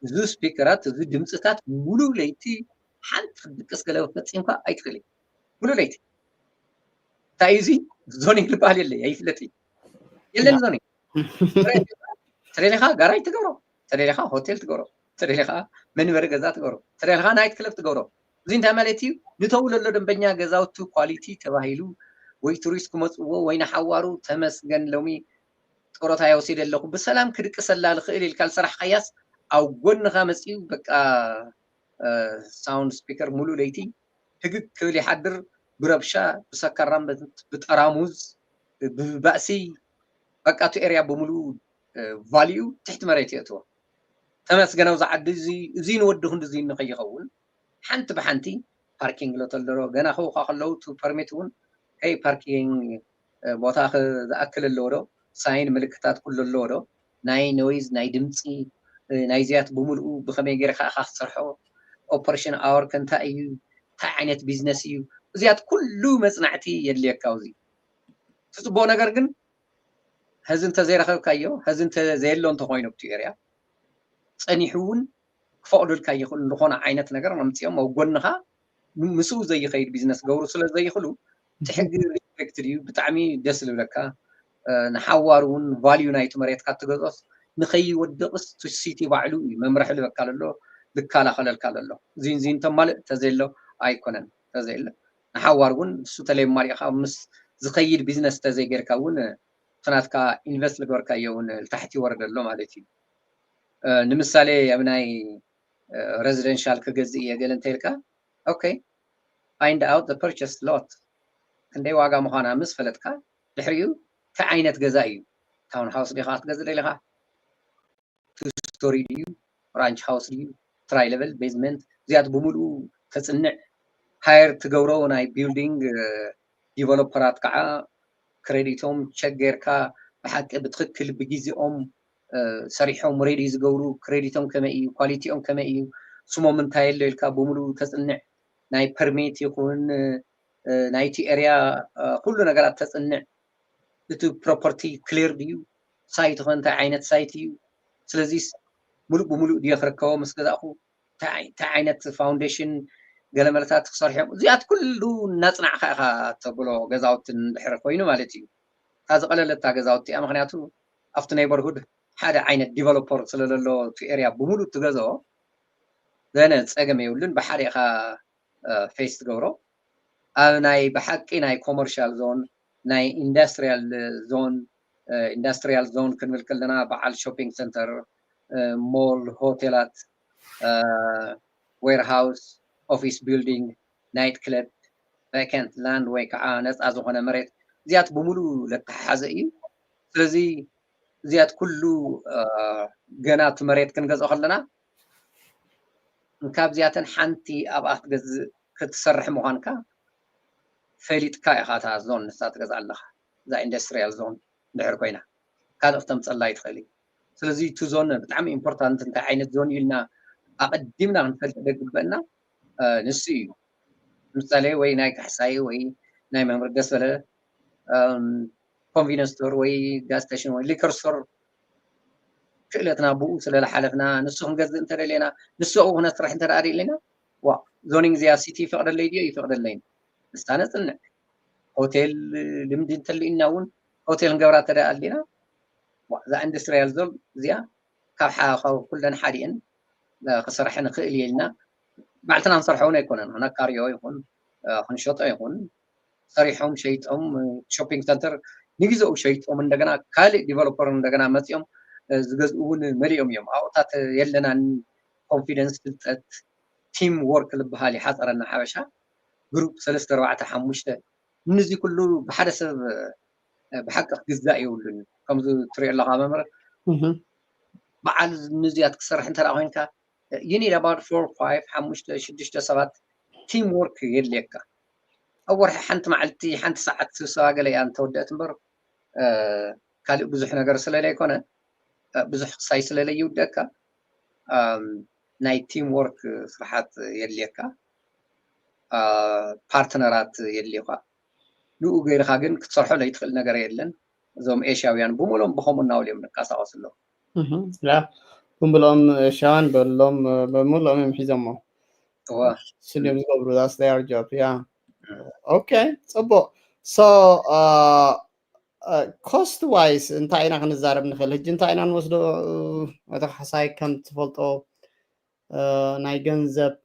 እዚ ስፒከራት እዚ ድምፅታት ሙሉእ ለይቲ ሓንቲ ክትድቅስ ገለ ፈፂምካ ኣይትኽእል እዩ። ሙሉእ ለይቲ እንታይ እዩ እዚ ዞኒንግ ዝበሃል የለ ኣይፍለጥ እዩ የለን ዞኒንግ ተደሊኻ ጋራጅ ትገብሮ ተደሊኻ ሆቴል ትገብሮ ተደሊኻ መንበሪ ገዛ ትገብሮ ተደሊኻ ናይት ክለብ ትገብሮ እዚ እንታይ ማለት እዩ ንተው ለሎ ደንበኛ ገዛውቱ ኳሊቲ ተባሂሉ ወይ ቱሪስት ክመፅዎ ወይ ንሓዋሩ ተመስገን ሎሚ ጡረታ የውሲደ ኣለኹ ብሰላም ክድቅሰላ ልኽእል ኢልካ ዝሰራሕካያስ ኣብ ጎንኻ መፂኡ በቃ ሳውንድ ስፒከር ሙሉእ ለይቲ ህግግ ክብል ይሓድር ብረብሻ ብሰካራም ብጠራሙዝ ብባእሲ በቃ እቲ ኤርያ ብምሉኡ ቫልዩ ትሕቲ መሬት የእትዎ። ተመስገን ኣብዚ ዓዲ እዚ ንወዲ ክንዲ እዚ ንኸይኸውን ሓንቲ ብሓንቲ ፓርኪንግ ሎት ኣሎ ዶ፣ ገና ከውካ ከለዉ እቲ ፐርሚት እውን ከይ ፓርኪንግ ቦታ ዝኣክል ኣለዎ ዶ፣ ሳይን ምልክታት ኩሉ ኣለዎ ዶ፣ ናይ ኖይዝ ናይ ድምፂ ናይዚያት ብምልኡ ብኸመይ ገይርካ ኢኻ ክትሰርሖ፣ ኦፐሬሽን ኣወር ከ እንታይ እዩ፣ እንታይ ዓይነት ቢዝነስ እዩ፣ እዚያት ኩሉ መፅናዕቲ የድልየካ ኣብዚ። እቲ ፅቡቅ ነገር ግን ሕዚ እንተዘይረኸብካዮ፣ ሕዚ እንተዘየሎ እንተኮይኑ ኣብቲ ኤርያ ፀኒሑ እውን ክፈቅዱልካ ይኽእሉ ዝኾነ ዓይነት ነገር ኣምፅኦም ኣብ ጎንኻ ምስኡ ዘይኸይድ ቢዝነስ ገብሩ ስለ ዘይኽእሉ እቲ ሕጊ ሪስትሪክትድ እዩ። ብጣዕሚ ደስ ዝብለካ ንሓዋሩ እውን ቫልዩ ናይቲ መሬትካ እትገዝኦስ ንኸይወድቕስ እቲ ሲቲ ባዕሉ እዩ መምርሒ ልበካ ለሎ ልከላኸለልካ ለሎ እዚን እዚን ተማልእ ተዘየሎ ኣይኮነን ተዘየለ ንሓዋር እውን እሱ ተለይማሊእኻ ምስ ዝኸይድ ቢዝነስ ተዘይጌርካ እውን እቲ ናትካ ኢንቨስት ዝገበርካዮ እውን ልታሕቲ ይወርድ ኣሎ ማለት እዩ። ንምሳሌ ኣብ ናይ ሬዚደንሻል ክገዝእ እየ ገለ እንተኢልካ okay find out the purchase lot ክንደይ ዋጋ ምዃና ምስ ፈለጥካ ድሕሪኡ እንታይ ዓይነት ገዛ እዩ ታውን ሃውስ ዲኻ ክትገዝእ ደሊኻ two story ድዩ ራንች ሃውስ ድዩ ትራይ ሌቨል ቤዝመንት እዚኣት ብምልኡ ተፅንዕ ሃየር ትገብሮ ናይ ቢልዲንግ ዲቨሎፐራት ከዓ ክሬዲቶም ቸክ ጌርካ ብሓቂ ብትክክል ብግዜኦም ሰሪሖም ሬዲ ዝገብሩ ክሬዲቶም ከመይ እዩ ኳሊቲኦም ከመይ እዩ ስሞም እንታይ ኣሎ ኢልካ ብምሉኡ ተፅንዕ ናይ ፐርሚት ይኹን ናይቲ ኤርያ ኩሉ ነገራት ተፅንዕ እቲ ፕሮፐርቲ ክሊር ድዩ ሳይት ኾ እንታይ ዓይነት ሳይት እዩ ስለዚ ሙሉእ ብሙሉእ ድዮ ክርከቦ ምስ ገዛእኹ እንታይ ዓይነት ፋውንዴሽን ገለመለታት ክሰርሑ እዮም እዚኣት ኩሉ እናፅናዕካ ኢኻ ተብሎ ገዛውቲ እንድሕር ኮይኑ ማለት እዩ እታ ዝቐለለታ ገዛውቲ እያ ምክንያቱ ኣብቲ ኔበርሁድ ሓደ ዓይነት ዲቨሎፐር ስለዘሎ እቲ ኤርያ ብሙሉእ ትገዝኦ ዘነ ፀገም የብሉን ብሓደ ኢኻ ፌስ ትገብሮ ኣብ ናይ ብሓቂ ናይ ኮመርሻል ዞን ናይ ኢንዳስትሪያል ዞን ኢንዳስትሪያል ዞን ክንብል ከለና በዓል ሾፒንግ ሰንተር ሞል ሆቴላት ዌርሃውስ ኦፊስ ቢልዲንግ ናይት ክለብ ቫካንት ላንድ ወይ ከዓ ነፃ ዝኾነ መሬት እዚኣት ብምሉእ ለተሓሓዘ እዩ ስለዚ እዚኣት ኩሉ ገና እቲ መሬት ክንገዝኦ ከለና ካብዚኣተን ሓንቲ ኣብኣ ክትገዝእ ክትሰርሕ ምዃንካ ፈሊጥካ ኢኻ እታ ዞን ንሳ ትገዝኣ ኣለኻ እዛ ኢንዱስትሪያል ዞን እንድሕር ኮይና ካልእ ክተምፀላ ይትኽእል እዩ ስለዚ እቲ ዞን ብጣዕሚ ኢምፖርታንት እንታይ ዓይነት ዞን እዩ ኢልና ኣቐዲምና ክንፈልጥ ደግበና ንሱ እዩ ምሳሌ ወይ ናይ ካሕሳይ ወይ ናይ መምህር ደስ በለ ኮንቪኒንስ ስቶር ወይ ጋዝ ስቴሽን ወይ ሊከር ስቶር ክእለትና ብኡ ስለዝሓለፍና ንሱ ክንገዝእ እንተደለና ንሱ ኣብኡ ክነስርሕ እንተ ደኣ ደለና ዋ ዞኒንግ እዚኣ ሲቲ ይፈቕደለይ ድዮ ይፈቕደለይን ንሳ ነፅንዕ ሆቴል ልምዲ እንተልኢና እውን ሆቴል ክንገብራ እንተ ደኣ ኣሊና እዛ ኢንዱስትሪያል ዞን እዚኣ ካብ ካብ ኩለን ሓዲአን ክሰርሐ ንኽእል እየ ኢልና ባዕልትና ንሰርሖ እውን ኣይኮነን ክነካርዮ ይኹን ክንሸጦ ይኹን ሰሪሖም ሸይጦም ሾፒንግ ሰንተር ንግዜኡ ሸይጦም እንደገና ካልእ ዲቨሎፐር እንደገና መፂኦም ዝገዝኡ እውን መሊኦም እዮም ኣብኡታት የለናን ኮንፊደንስ ፍልጠት ቲም ወርክ ዝበሃል ይሓፀረና ሓበሻ ግሩፕ ሰለስተ ኣርባዕተ ሓሙሽተ ንዚ ኩሉ ብሓደ ሰብ ብሓቂ ክግዛእ የብሉን ከምዚ ትሪኦ ኣለካ መምህር በዓል ንዚያት ክሰርሕ እንተ ኮይንካ you need about four five ሓሙሽተ ሽዱሽተ ሰባት ቲም ወርክ የድልየካ ኣብ ወርሒ ሓንቲ መዓልቲ ሓንቲ ሰዓት ስብሰባ ገለ እያ እንተወደአት እምበር ካልእ ብዙሕ ነገር ስለለይኮነ ብዙሕ ክሳይ ስለለይውደካ ናይ ቲም ወርክ ስራሓት የድልየካ ፓርትነራት የድልዩካ ንኡ ገይርካ ግን ክትሰርሖ ለይትኽእል ነገር የለን እዞም ኤሽያውያን ብምሎም ብኸምኡ እናበሉ እዮም ንንቀሳቀሱ ኣለዉ ብምሎም ኤሽያውያን በሎም ብምሎም እዮም ሒዞሞ ስልዮም ዝገብሩ that's their job yeah okay ፅቡቅ so cost wise እንታይ ኢና ክንዛረብ ንኽእል ሕጂ እንታይ ኢና ንወስዶ ኣቶ ካሕሳይ ከም ትፈልጦ ናይ ገንዘብ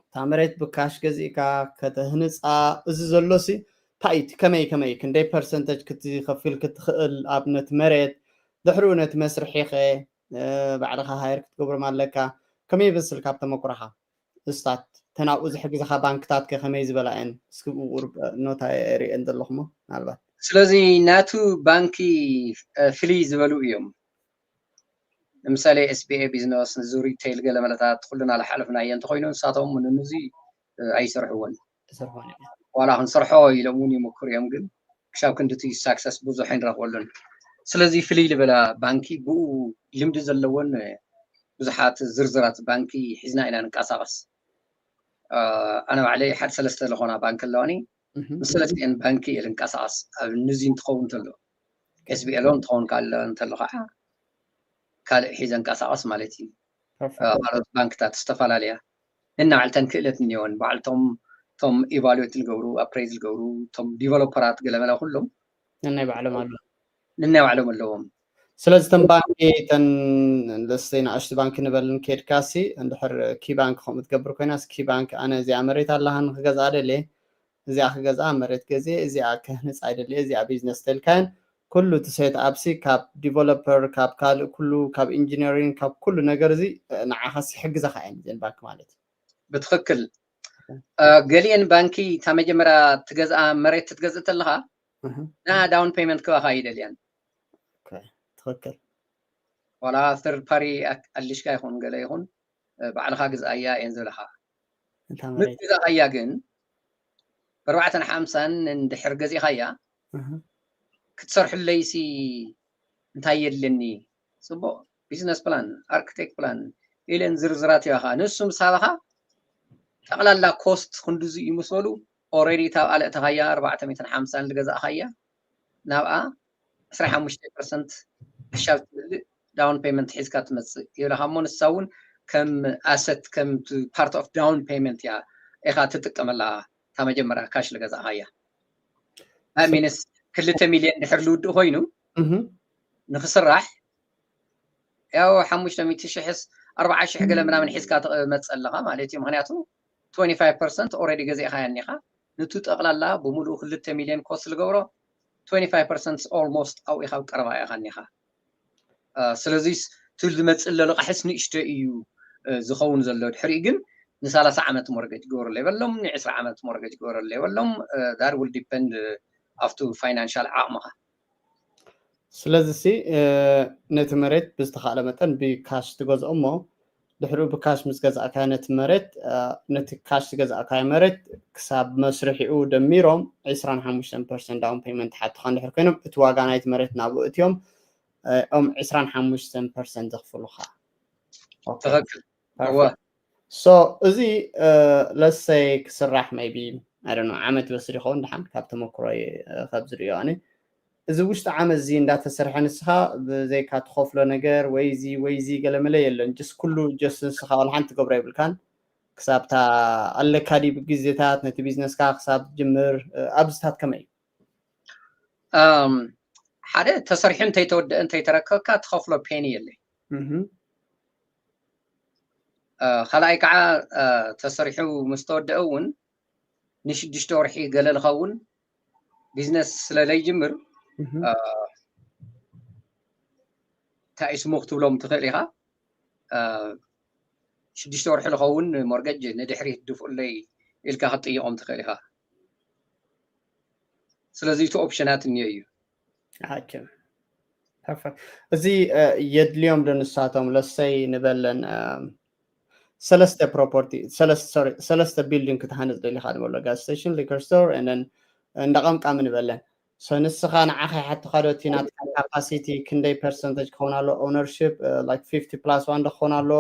እታ መሬት ብካሽ ገዚእካ ከተህንፃ እዚ ዘሎሲ እንታይ እዩ ከመይ ከመይ ክንደይ ፐርሰንተጅ ክትከፍል ክትኽእል ኣብ ነቲ መሬት ድሕሪኡ ነቲ መስርሒ ኸ ባዕልኻ ሃየር ክትገብሮም ኣለካ ከመይ ይመስል ካብ ተመኩሮኻ እስታት ተናብኡ ዝሕግዝኻ ባንክታት ከ ከመይ ዝበላ እየን እስኪ ቁሩብ ኖታ ሪአን ዘለኹሞ ምናልባት ስለዚ ናቱ ባንኪ ፍልይ ዝበሉ እዮም። ንምሳሌ ኤስቢኤ ቢዝነስ፣ ንዙ ሪቴይል ገለ መለታት ኩልና ዝሓለፍናዮ እንተኮይኑ፣ ንሳቶም ንንዙ ኣይሰርሕዎን። ዋላ ክንሰርሖ ኢሎም እውን ይምክሩ እዮም፣ ግን ክሻብ ክንድቲ ሳክሰስ ብዙሕ ኣይንረክበሉን። ስለዚ ፍልይ ዝበለ ባንኪ ብኡ ልምዲ ዘለዎን ብዙሓት ዝርዝራት ባንኪ ሒዝና ኢና ንንቀሳቀስ። ኣነ ባዕለይ ሓደ ሰለስተ ዝኾና ባንኪ ኣለዋኒ። ምስ ሰለስቲኤን ባንኪ እየ ልንቀሳቀስ፣ ኣብ ንዚ እንትኸውን እንተሎ፣ ኤስቢኤል እንትኸውን ካለ እንተሎ ከዓ ካልእ ሒዘ እንቀሳቀስ ማለት እዩ። ካልኦት ባንክታት ዝተፈላለያ ነናባዕልተን ክእለት እኒኦን፣ ባዕልቶም እቶም ኢቫሉዌት ዝገብሩ፣ ኣፕሬዝ ዝገብሩ፣ እቶም ዲቨሎፐራት ገለመለ ኩሎም ነናይ ባዕሎም ኣሎ። ነናይ ባዕሎም ኣለዎም። ስለዚ እተን ባንኪ እተን ለስተይ ንኣሽቱ ባንኪ ንበልን ከድካሲ እንድሕር ኪ ባንክ ከምኡ ትገብር ኮይናስ ኪ ባንክ ኣነ እዚኣ መሬት ኣለሃ ንክገዝኣ ደልየ እዚኣ ክገዝኣ መሬት ገዜ እዚኣ ክህንፃ ይደልየ እዚኣ ቢዝነስ ተልካየን ኩሉ እቲ ሴት ኣፕሲ ካብ ዲቨሎፐር ካብ ካልእ ኩሉ ካብ ኢንጂነሪንግ ካብ ኩሉ ነገር እዚ ንዓኻስ ይሕግዘኻ እየን እዚን ባንክ ማለት እዩ። ብትኽክል። ገሊአን ባንኪ እታ መጀመርያ ትገዝኣ መሬት ትገዝእ ተለኻ ንኣ ዳውን ፔመንት ክባኻ ይደልያን። ትኽክል። ዋላ ሰርድ ፓሪ ኣልሽካ ይኹን ገለ ይኹን ባዕልኻ ግዝኣያ እየን ዝብለኻ። ምስ ግዛእካያ ግን ብኣርባዕተን ሓምሳን እንድሕር ገዚእኻያ ክትሰርሕለይሲ እንታይ የድልኒ? ፅቡቅ ቢዝነስ ፕላን፣ ኣርክቴክት ፕላን ኢለን ዝርዝራት ይባኻ። ንሱ ምስ ሃበኻ ጠቕላላ ኮስት ክንድዚ እዩ ምስ በሉ ኦልሬዲ እታ ኣብኣ ለእተኻያ ኣርባዕተ ሚእትን ሓምሳን ዝገዛእኻያ ናብኣ ዕስራ ሓሙሽተ ፐርሰንት ሓሻብ ትምልእ ዳውን ፔመንት ሒዝካ ትመፅእ ይብለኻ እሞ ንሳ እውን ከም ኣሰት ከም ፓርት ኦፍ ዳውን ፔመንት እያ ኢኻ ትጥቀመላ እታ መጀመርያ ካሽ ዝገዛእኻያ። ሚንስ ክልተ ሚልዮን ድሕር ዝውድእ ኮይኑ ንክስራሕ ያው ሓሙሽተ ሚእቲ ሽሕስ ኣርባዓ ሽሕ ገለ ምናምን ሒዝካ ትመፅእ ኣለኻ ማለት እዩ። ምክንያቱ ትወንቲ ፋይቭ ፐርሰንት ኦልሬዲ ገዚእኻያ እኒኻ። ንቱ ጠቕላላ ብምሉኡ ክልተ ሚልዮን ኮስት ዝገብሮ ትወንቲ ፋይቭ ፐርሰንት ኦልሞስት ኣብኡ ኢኻ ኣብ ቀረባ ኢኻ እኒኻ። ስለዚ እቲ ዝመፅእ ዘሎ ቃሕስ ንእሽቶ እዩ ዝኸውን ዘሎ። ድሕሪኡ ግን ንሳላሳ ዓመት ሞርገጅ ግበረለይ በሎም፣ ንዕስራ ዓመት ሞርገጅ ግበረለይ በሎም። That will depend up to financial ዓቕምኻ። ስለዚ ሲ ነቲ መሬት ብዝተኻእለ መጠን ብካሽ ትገዝኦ እሞ ድሕሪኡ ብካሽ ምስ ገዛእካ ነቲ መሬት ነቲ ካሽ ዝገዛእካዮ መሬት ክሳብ መስርሒኡ ደሚሮም ዕስራን ሓሙሽተን ፐርሰንት ዳውን ፔመንት ሓቱኻ እንድሕር ኮይኖም እቲ ዋጋ ናይቲ መሬት ናብኡ እትዮም ኦም ዕስራን ሓሙሽተን ፐርሰንት ዘኽፍሉኻ። ትኽክል። ሶ እዚ ለሰይ ክስራሕ maybe I don't know ዓመት ይወስድ ይኸውን ድሓን ካብ ተመክሮ ካብ ዝሪኦ ኣነ እዚ ውሽጢ ዓመት እዚ እንዳተሰርሐ ንስኻ ብዘይካ ትኸፍሎ ነገር ወይ እዚ ወይ እዚ ገለመለ የለን። ጀስት ኩሉ ጀስት ንስኻ ዋላ ሓንቲ ትገብሮ የብልካን ክሳብታ ኣለካ ድዩ ግዜታት ነቲ ቢዝነስካ ክሳብ ትጅምር ኣብዚታት ከመይ እዩ? ሓደ ተሰሪሑ እንተይተወደአ እንተይተረከብካ ትኸፍሎ ፔኒ የለይ። ካልኣይ ከዓ ተሰሪሑ ምስ ተወደአ እውን ንሽዱሽተ ወርሒ ገለ ዝኸውን ቢዝነስ ስለ ለይጅምር እንታይ ስሙ ክትብሎም ትኽእል ኢኻ። ሽዱሽተ ወርሒ ዝኸውን ሞርገጅ ንድሕሪት ድፍኡለይ ኢልካ ክትጥይቖም ትኽእል ኢኻ። ስለዚ እቲ ኦፕሽናት እኒኦ እዩ። እዚ የድልዮም ዶ ንሳቶም ለሰይ ንበለን ሰለስተ ፕሮፐርቲ ሰለስተ ቢልዲንግ ክትሃንፅ ደሊካ ንበሎ ጋዝ ስቴሽን ሊከር ስቶር ንን እንዳቐምቃሚ ንበለን ሶ ንስኻ ንዓኻ ይሓትኻ ዶ እቲ ናትካ ካፓሲቲ ክንደይ ፐርሰንተጅ ክኸውን ኣሎ ኦነርሽፕ ላይክ ፊፍቲ ፕላስ ዋን ዶ ክኸውን ኣሎ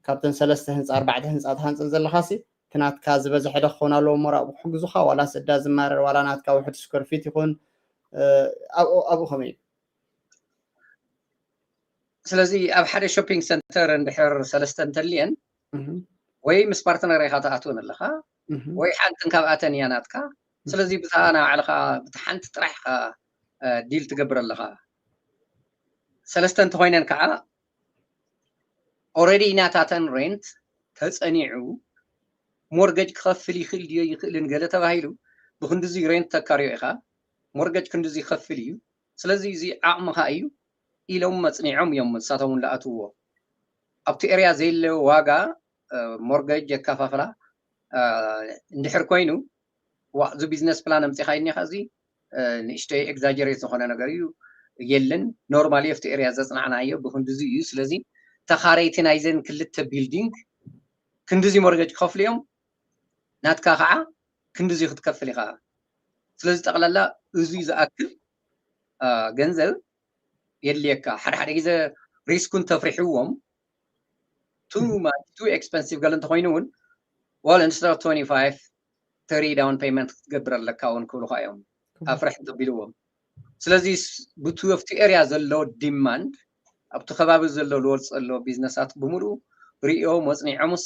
ካብተን ሰለስተ ህንፃ ኣርባዕተ ህንፃ ትሃንፅን ዘለኻ ሲ እቲ ናትካ ዝበዝሐ ዶ ክኸውን ኣለዎ እሞ ኣብኡ ክሕግዙኻ ዋላስ እዳ ዝማረር ዋላ ናትካ ውሕድ ስኩር ፊት ይኹን ኣብኡ ከመይ እዩ ስለዚ ኣብ ሓደ ሾፒንግ ሰንተር እንድሕር ሰለስተ እንተልየን ወይ ምስ ፓርትነር ኢኻ ትኣትወን ኣለኻ ወይ ሓንትን ካብኣተን እያ ናትካ ስለዚ ብታ ናባዕልኻ ብቲ ሓንቲ ጥራሕ ኢኻ ዲል ትገብር ኣለኻ ሰለስተ እንተኮይነን ከዓ ኦረዲ ናታተን ሬንት ተፀኒዑ ሞርገጅ ክኸፍል ይኽእል ድዮ ይኽእልን ገለ ተባሂሉ ብክንድዚ ሬንት ተካርዮ ኢኻ ሞርገጅ ክንድዚ ይኸፍል እዩ ስለዚ እዚ ዓቕምኻ እዩ ኢሎም መፅኒዖም እዮም ንሳቶም እውን ለኣትዎ ኣብቲ ኤርያ ዘየለ ዋጋ ሞርገጅ የከፋፍላ እንድሕር ኮይኑ ዋ እዚ ቢዝነስ ፕላን ኣምፂኻዮ እኒኻ እዚ ንእሽተይ exaggerate ዝኾነ ነገር እዩ የለን። Normally ኣብቲ area ዘፅናዕናዮ ብክንድዚ እዩ። ስለዚ ተኻረይቲ ናይዘን ክልተ building ክንድዚ mortgage ክኸፍሉ እዮም፣ ናትካ ከዓ ክንድዚ ክትከፍል ኢኻ። ስለዚ ጠቕላላ እዚ ዝኣክል ገንዘብ የድልየካ። ሓደ ሓደ ግዜ risk ኡን ተፍሪሕዎም too much too expensive ገለ እንተኮይኑ እውን well instead of twenty five thirty down payment ክትገብር ኣለካ እውን ክብሉካ እዮም። ኣፍርሕ እንተቢልዎም። ስለዚ ብቱ ኣብቲ area ዘሎ demand ኣብቲ ከባቢ ዘሎ ልወልፅ ዘሎ ቢዝነሳት ብምሉኡ ሪኦ መፅኒዖምስ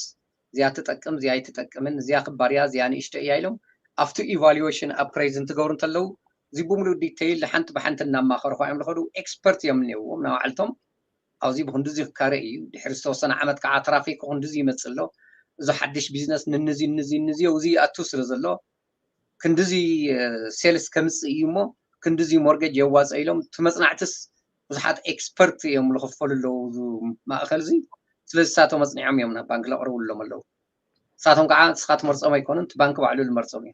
እዚኣ ትጠቅም እዚኣ ኣይትጠቅምን እዚኣ ክባር እያ እዚኣ ንእሽቶ እያ ኢሎም ኣብቲ evaluation upgrade እንትገብሩ እንተለዉ እዚ ብምሉእ detail ሓንቲ ብሓንቲ እናማኸሩ እዮም ዝኸዱ። Expert እዮም እኒአዎም ናባዕልቶም ኣብዚ ብክንድዚ ክካረ እዩ ድሕሪ ዝተወሰነ ዓመት ከዓ traffic ክንድዚ ይመፅእ ኣሎ። እዚ ሓድሽ ቢዝነስ ንንዚ ንዚ ንዚ እዚ ይኣቱ ስለ ዘሎ ክንድዚ sales ከምፅእ እዩ እሞ ክንድዚ mortgage የዋፀ ኢሎም እቲ መፅናዕትስ ብዙሓት expert እዮም ዝኽፈሉ ኣለዉ እዚ ማእኸል እዚ። ስለዚ ንሳቶም መፅኒዖም እዮም ናብ ባንክ ለቕርብሎም ኣለዉ። ንሳቶም ከዓ ንስኻ ትመርፆም ኣይኮኑን፣ እቲ ባንክ ባዕሉ ዝመርፆም እዩ።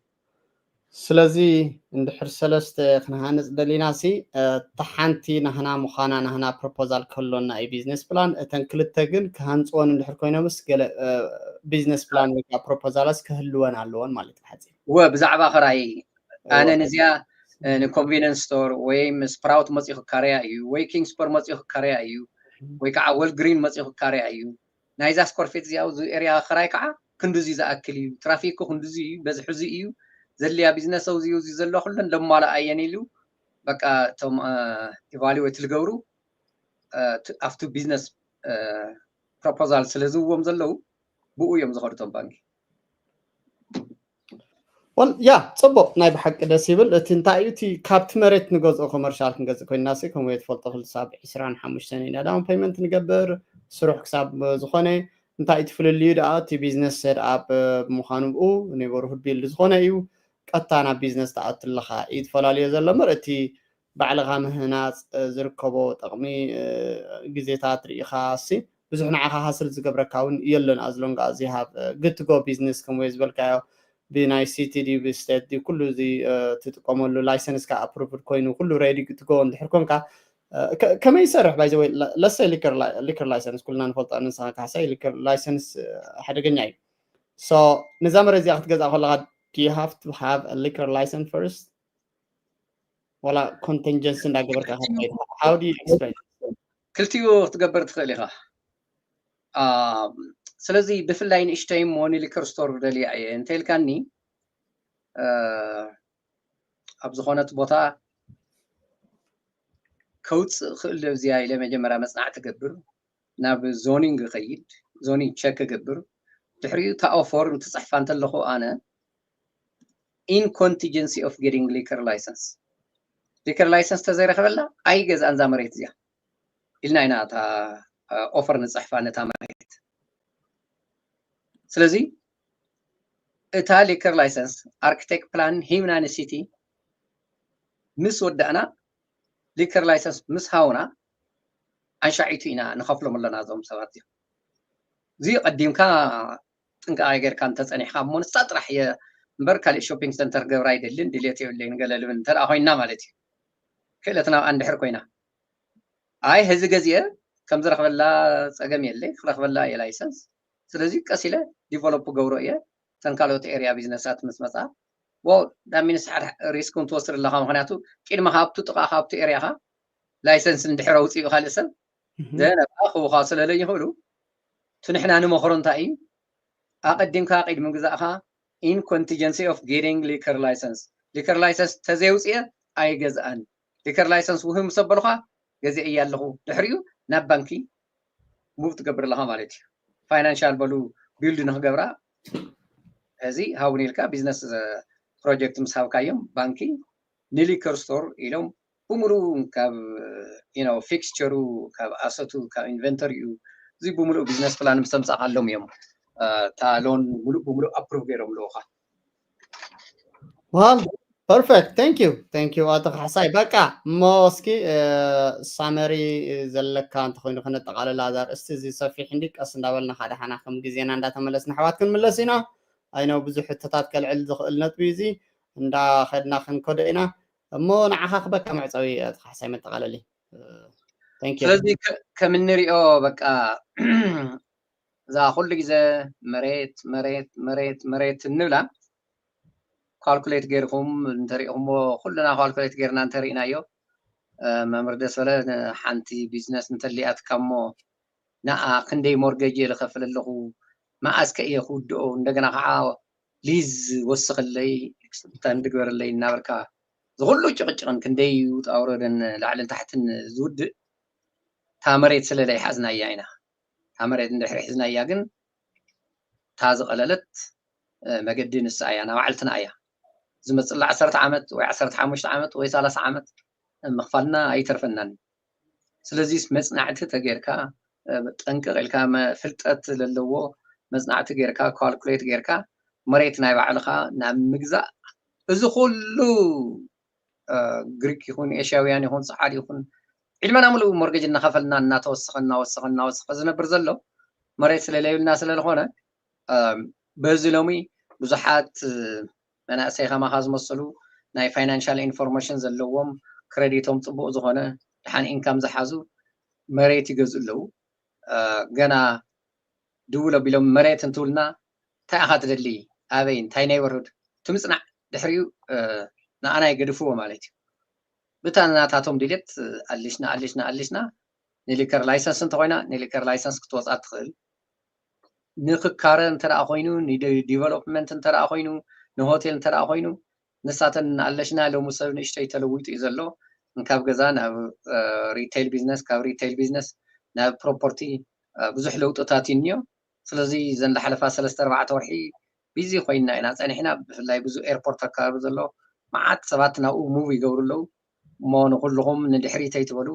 ስለዚ እንድሕር ሰለስተ ክንሃንፅ ደሊና ሲ እታ ሓንቲ ናህና ምዃና ናህና proposal ከሎና እዩ business plan፣ እተን ክልተ ግን ክሃንፅወን እንድሕር ኮይኖምስ ገለ business plan ወይ ከዓ proposal ስ ክህልወን ኣለዎን ማለት እዩ። ሓፂር ወ ብዛዕባ ክራይ ኣነ ንዚኣ ን convenience store ወይ Sprouts መፂኡ ክካረያ እዩ ወይ Kingsper መፂኡ ክካረያ እዩ ወይ ከዓ Walgreens መፂኡ ክካረያ እዩ። ናይዛ square feet እዚኣ ኣብዚ area ክራይ ከዓ ክንድዚ ዝኣክል እዩ፣ traffic ኡ ክንድዚ እዩ፣ በዝሑ እዚ እዩ፣ ዘድልያ ቢዝነስ እዚ እዩ፣ እዚ ዘሎ ኩለን ለማልኣ እየን ኢሉ በቃ እቶም evaluate ዝገብሩ ኣብቲ business proposal ስለ ዝህብዎም ዘለዉ ብኡ እዮም ዝኸዱ እቶም ባንኪ። ያ ፅቡቅ ናይ ብሓቂ ደስ ይብል። እቲ እንታይ እዩ እቲ ካብቲ መሬት ንገዝኦ commercial ክንገዝእ ኮይንና ሲ ከምኡ ትፈልጦ ክሳብ ዕስራን ሓሙሽተን ኢና down payment ንገብር ስሩሕ ክሳብ ዝኾነ እንታይ እቲ ፍልልዩ ደኣ እቲ business set up ምዃኑ ብኡ neighborhood build ዝኾነ እዩ። ቀጥታ ናብ business ትኣቱ ኣለኻ እዩ ትፈላልዮ ዘሎ እምበር እቲ ባዕልኻ ምህናፅ ዝርከቦ ጠቕሚ ግዜታት ርኢኻ ሲ ብዙሕ ንዓኻ hassle ዝገብረካ እውን የሎን። As long as you have good to go business ከም ወይ ዝበልካዮ ብናይ city ድዩ ብ state ድዩ ኩሉ እዚ ትጥቀመሉ license ካ approved ኮይኑ ኩሉ ready to go እንድሕር ኮንካ ከመይ ይሰርሕ? By the way let's say liquor license ኩልና ንፈልጦ ንስኻ ካሕሳይ liquor license ሓደገኛ እዩ። So ነዛ መሬት እዚኣ ክትገዝኣ ከለኻ do you have to have a liquor license first? ዋላ contingency እንዳገበርካ ክትከይድ? How do you explain? ክልቲኡ ክትገብር ትኽእል ኢኻ። ስለዚ ብፍላይ ንእሽተይ እሞ ን liquor store ደልያ እየ እንተኢልካኒ ኣብ ዝኾነት ቦታ ከውፅእ ክእል ዶ እዚኣ ኢለ መጀመርያ መፅናዕቲ ገብር፣ ናብ zoning እኸይድ፣ zoning check እገብር፣ ድሕሪኡ እታ offer እንትፅሕፋ እንተለኹ ኣነ in contingency of getting liquor license liquor license ተዘይረኸበላ ኣይገዝኣን እዛ መሬት እዚኣ ኢልና ኢና እታ offer ንፅሕፋ ነታ መሬት። ስለዚ እታ liquor license architect plan ሂብና ን city ምስ ወዳእና liquor license ምስ ሃውና ኣንሻዒቱ ኢና ንኸፍሎም ኣለና እዞም ሰባት እዚኦም። እዚ ቀዲምካ ጥንቃቐ ጌርካ እንተፀኒሕካ እሞ ንሳ ጥራሕ እየ እምበር ካሊእ shopping center ገብራ ኣይደልን ድሌት የብለይን ገለ ልብል እንተ ኮይንና ማለት እዩ። ክእለትና ኣብኣ እንድሕር ኮይና ኣይ ሕዚ ገዚአ ከም ዝረኽበላ ፀገም የለይ ክረኽበላ እየ license። ስለዚ ቀስ ኢለ develop ገብሮ እየ እተን ካልኦት area ቢዝነሳት ምስ መፃ well that means ሓደ risk ውን ትወስድ ኣለኻ ምክንያቱ ቅድሚ ካብቱ ጥቓ ካብቱ area ኻ license እንድሕር ኣውፅኡ ካልእ ሰብ ዘነባ ክውኻ ስለ ለይኽእሉ እቲ ንሕና ንመኽሮ እንታይ እዩ ኣቐዲምካ ቅድሚ ምግዛእኻ in contingency of getting liquor license liquor license ተዘይውፅአ ኣይገዝኣን liquor license ውህብ ምስ ኣበሉኻ ገዚአ እየ ኣለኹ ድሕሪኡ ናብ ባንኪ move ትገብር ኣለኻ ማለት እዩ። Financial በሉ build ንክገብራ እዚ ሃቡኒ ኢልካ business project ምስ ሃብካዮም ባንኪ ን liquor store ኢሎም ብምሉኡ ካብ fixture ኡ ካብ asset ኡ ካብ inventory ኡ እዚ ብምሉኡ business plan ምስ ተምፃእካሎም እዮም እታ loan ሙሉእ ብምሉእ approve ገይሮምልውኻ። Well perfect thank you thank you ኣቶ ካሕሳይ። በቃ እሞ እስኪ summary ዘለካ እንተኮይኑ ክነጠቃልል ኣዛ ኣርእስቲ እዚ ሰፊሕ እንዲ ቀስ እንዳበልና ሓደ ሓና ከም ግዜና እንዳተመለስና ኣሕዋት ክንምለስ ኢና። I know ብዙሕ ሕቶታት ከልዕል ዝኽእል ነጥቢ እዚ እንዳኸድና ክንከዶ ኢና። እሞ ንዓኻ ክበካ መዕፀዊ፣ ኣቶ ካሕሳይ፣ መጠቓለሊ። Thank you። ስለዚ ከ- ከም እንሪኦ በቃ እዛ ኩሉ ግዜ መሬት መሬት መሬት መሬት እንብላ ካልኩሌት ገይርኩም እንተሪኢኹምዎ ኩልና ካልኩሌት ገይርና እንተሪኢናዮ መምህር ደስ በለ ሓንቲ ቢዝነስ እንተሊኣትካ እሞ ንኣ ክንደይ ሞርገጅ እየ ዝኸፍል ኣለኹ፣ መኣስ ከ እየ ክውድኦ፣ እንደገና ከዓ ሊዝ ወስኽለይ፣ ኤክስቴንድ ግበረለይ እናበልካ ዝኩሉ ጭቕጭቕን ክንደይ ውጣ ውረድን ላዕልን ታሕትን ዝውድእ እታ መሬት ስለ ዘይሓዝናያ ኢና። እታ መሬት እንድሕር ሒዝናያ ግን እታ ዝቐለለት መገዲ ንሳ እያ፣ ናባዕልትና እያ። ዝመፅላ ዓሰርተ ዓመት ወይ ዓሰርተ ሓሙሽተ ዓመት ወይ ሰላሳ ዓመት ምኽፋልና ኣይተርፈናን። ስለዚ መፅናዕቲ ተገይርካ ጠንቅቕ ኢልካ ፍልጠት ዘለዎ መፅናዕቲ ገይርካ ካልኩሌት ገይርካ መሬት ናይ ባዕልኻ ናብ ምግዛእ እዚ ኩሉ ግሪክ ይኹን ኤሽያውያን ይኹን ሰዓድ ይኹን ዕድመና ሙሉእ ሞርጌጅ እናኸፈልና እናተወሰኸ እናወሰኸ እናወሰኸ ዝነብር ዘሎ መሬት ስለለይብልና ስለዝኾነ በዚ ሎሚ ብዙሓት መናእሰይ ከማኻ ዝመሰሉ ናይ ፋይናንሻል ኢንፎርሜሽን ዘለዎም ክሬዲቶም ፅቡቕ ዝኾነ ደሓን ኢንካም ዝሓዙ መሬት ይገዝኡ ኣለዉ። ገና ድውል ኣቢሎም መሬት እንትብሉና እንታይ ኢኻ ትደሊ ኣበይ እንታይ ኔይበርሁድ ትምፅናዕ ድሕሪኡ ንኣና ይገድፍዎ ማለት እዩ። ብታ ናታቶም ድሌት ኣሊሽና ኣሊሽና ኣሊሽና ንሊከር ላይሰንስ እንተኮይና ንሊከር ላይሰንስ ክትወፃ ትኽእል ንክካረ እንተ ኮይኑ ንዲቨሎፕመንት እንተ ኮይኑ ንሆቴል እንተ ኮይኑ ንሳተን ኣለሽና ሎሚ ሰብ ንእሽተይ ተለዊጡ እዩ ዘሎ ካብ ገዛ ናብ ሪቴል ቢዝነስ ካብ ሪቴል ቢዝነስ ናብ ፕሮፐርቲ ብዙሕ ለውጥታት እዩ እኒኦ ስለዚ ዘን ዝሓለፋ ሰለስተ ኣርባዕተ ወርሒ ቢዚ ኮይና ኢና ፀኒሕና ብፍላይ ብዙ ኤርፖርት ኣካባቢ ዘሎ መዓት ሰባት ናብኡ ሙቭ ይገብሩ ኣለዉ እሞ ንኩልኹም ንድሕሪት ኣይትበሉ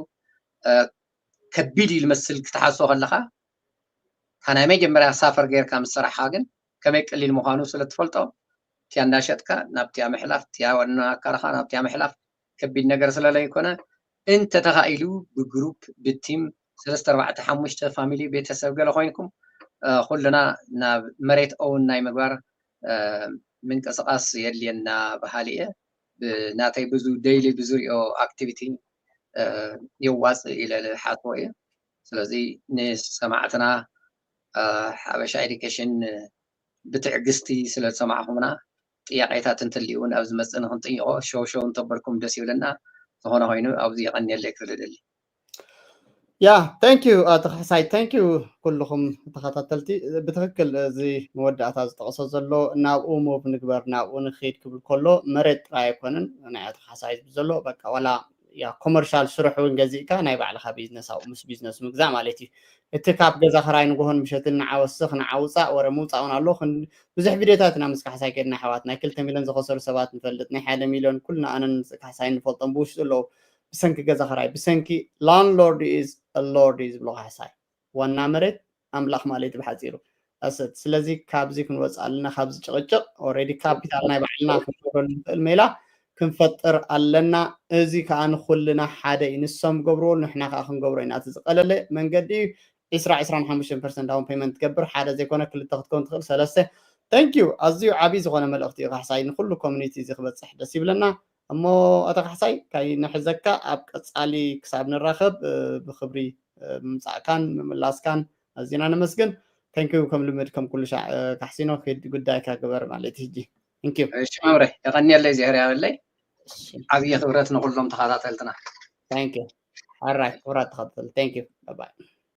ከቢድ እዩ ዝመስል ክትሓስቦ ከለካ እታ ናይ መጀመርያ ሳፈር ጌርካ ምስ ሰራሕኻ ግን ከመይ ቀሊል ምዃኑ ስለ ትፈልጦ እቲያ እንዳሸጥካ ናብቲያ ምሕላፍ እቲያ ዋና ኣካልኻ ናብቲያ ምሕላፍ ከቢድ ነገር ስለ ዘይኮነ እንተተኻኢሉ ብግሩፕ ብቲም ሰለስተ ኣርባዕተ ሓሙሽተ ፋሚሊ ቤተሰብ ገለ ኮይንኩም ኩልና ናብ መሬት ኦውን ናይ ምግባር ምንቅስቃስ የድልየና በሃሊ እየ ብናተይ ብዙ ደይሊ ብዙሪኦ ኣክቲቪቲ የዋፅእ ኢለ ዝሓስቦ እየ ስለዚ ንሰማዕትና ሓበሻ ኤዲኬሽን ብትዕግስቲ ስለ ዝሰማዕኹምና ጥያቄታት እንትልዩ እውን ኣብ ዝመፅእ ንክንጥይቆ ሸው ሸው እንተበልኩም ደስ ይብለና ዝኾነ ኮይኑ ኣብዚ የቀንየለይ ክብል እደሊ ያ thank you ኣቶ ካሕሳይ thank you ኩልኹም ተኸታተልቲ ብትክክል እዚ መወዳእታ ዝጠቕሶ ዘሎ ናብኡ ሞቭ ንግበር ናብኡ ንክድ ክብል ከሎ መሬት ጥራይ ኣይኮነን ናይ ኣቶ ካሕሳይ ዝብል ዘሎ በቃ ዋላ ያ ኮመርሻል ስራሕ እውን ገዚእካ ናይ ባዕልካ ቢዝነስ ኣብኡ ምስ ቢዝነስ ምግዛእ ማለት እዩ እቲ ካብ ገዛ ክራይ ንግሆን ምሸትን ንዓወስኽ ንዓውፃእ ወረ ምውፃእ እውን ኣሎ ብዙሕ ቪድዮታት ኢና ምስ ካሕሳይ ከድና ኣሕዋት ናይ ክልተ ሚልዮን ዝኸሰሩ ሰባት ንፈልጥ ናይ ሓደ ሚልዮን ኩልና ኣነን ካሕሳይ ንፈልጦም ብውሽጡ ኣለዉ ብሰንኪ ገዛ ክራይ ብሰንኪ landlord is lord እዩ ዝብሎ ካሕሳይ ዋና መሬት ኣምላኽ ማለት እዩ ብሓፂሩ ኣሰት ስለዚ ካብዚ ክንወፅእ ኣለና ካብዚ ጭቕጭቕ already ካፒታል ናይ ባዕልና ክንገብረሉ ንኽእል ሜላ ክንፈጥር ኣለና እዚ ከዓ ንኩልና ሓደ እዩ ንሶም ገብርዎ ንሕና ከዓ ክንገብሮ ኢና እቲ ዝቀለለ መንገዲ እዩ ዒስራ ዒስራን ሓሙሽተን ፐርሰንት ዳውን ፔመንት ትገብር ሓደ ዘይኮነ ክልተ ክትከውን ትኽእል ሰለስተ thank you ኣዝዩ ዓብዪ ዝኾነ መልእኽቲ እዩ ካሕሳይ ንኩሉ ኮሚኒቲ እዚ ክበፅሕ ደስ ይብለና እሞ ኣቶ ካሕሳይ ካይ ንሕዘካ ኣብ ቀፃሊ ክሳብ ንራኸብ ብክብሪ ምምፃእካን ምምላስካን ኣዚና ነመስግን thank you ከም ልምድ ከም ኩሉ ሻዕ ካሕሲኖ ክድ ጉዳይካ ግበር ማለት ሕጂ thank you እሺ መምረ የቀንየለይ እግዚኣብሔር ያበለይ ዓብዪ ክብረት ንኩሎም ተኸታተልትና thank you ኣራይ ክብራት ተኸታተል thank you bye bye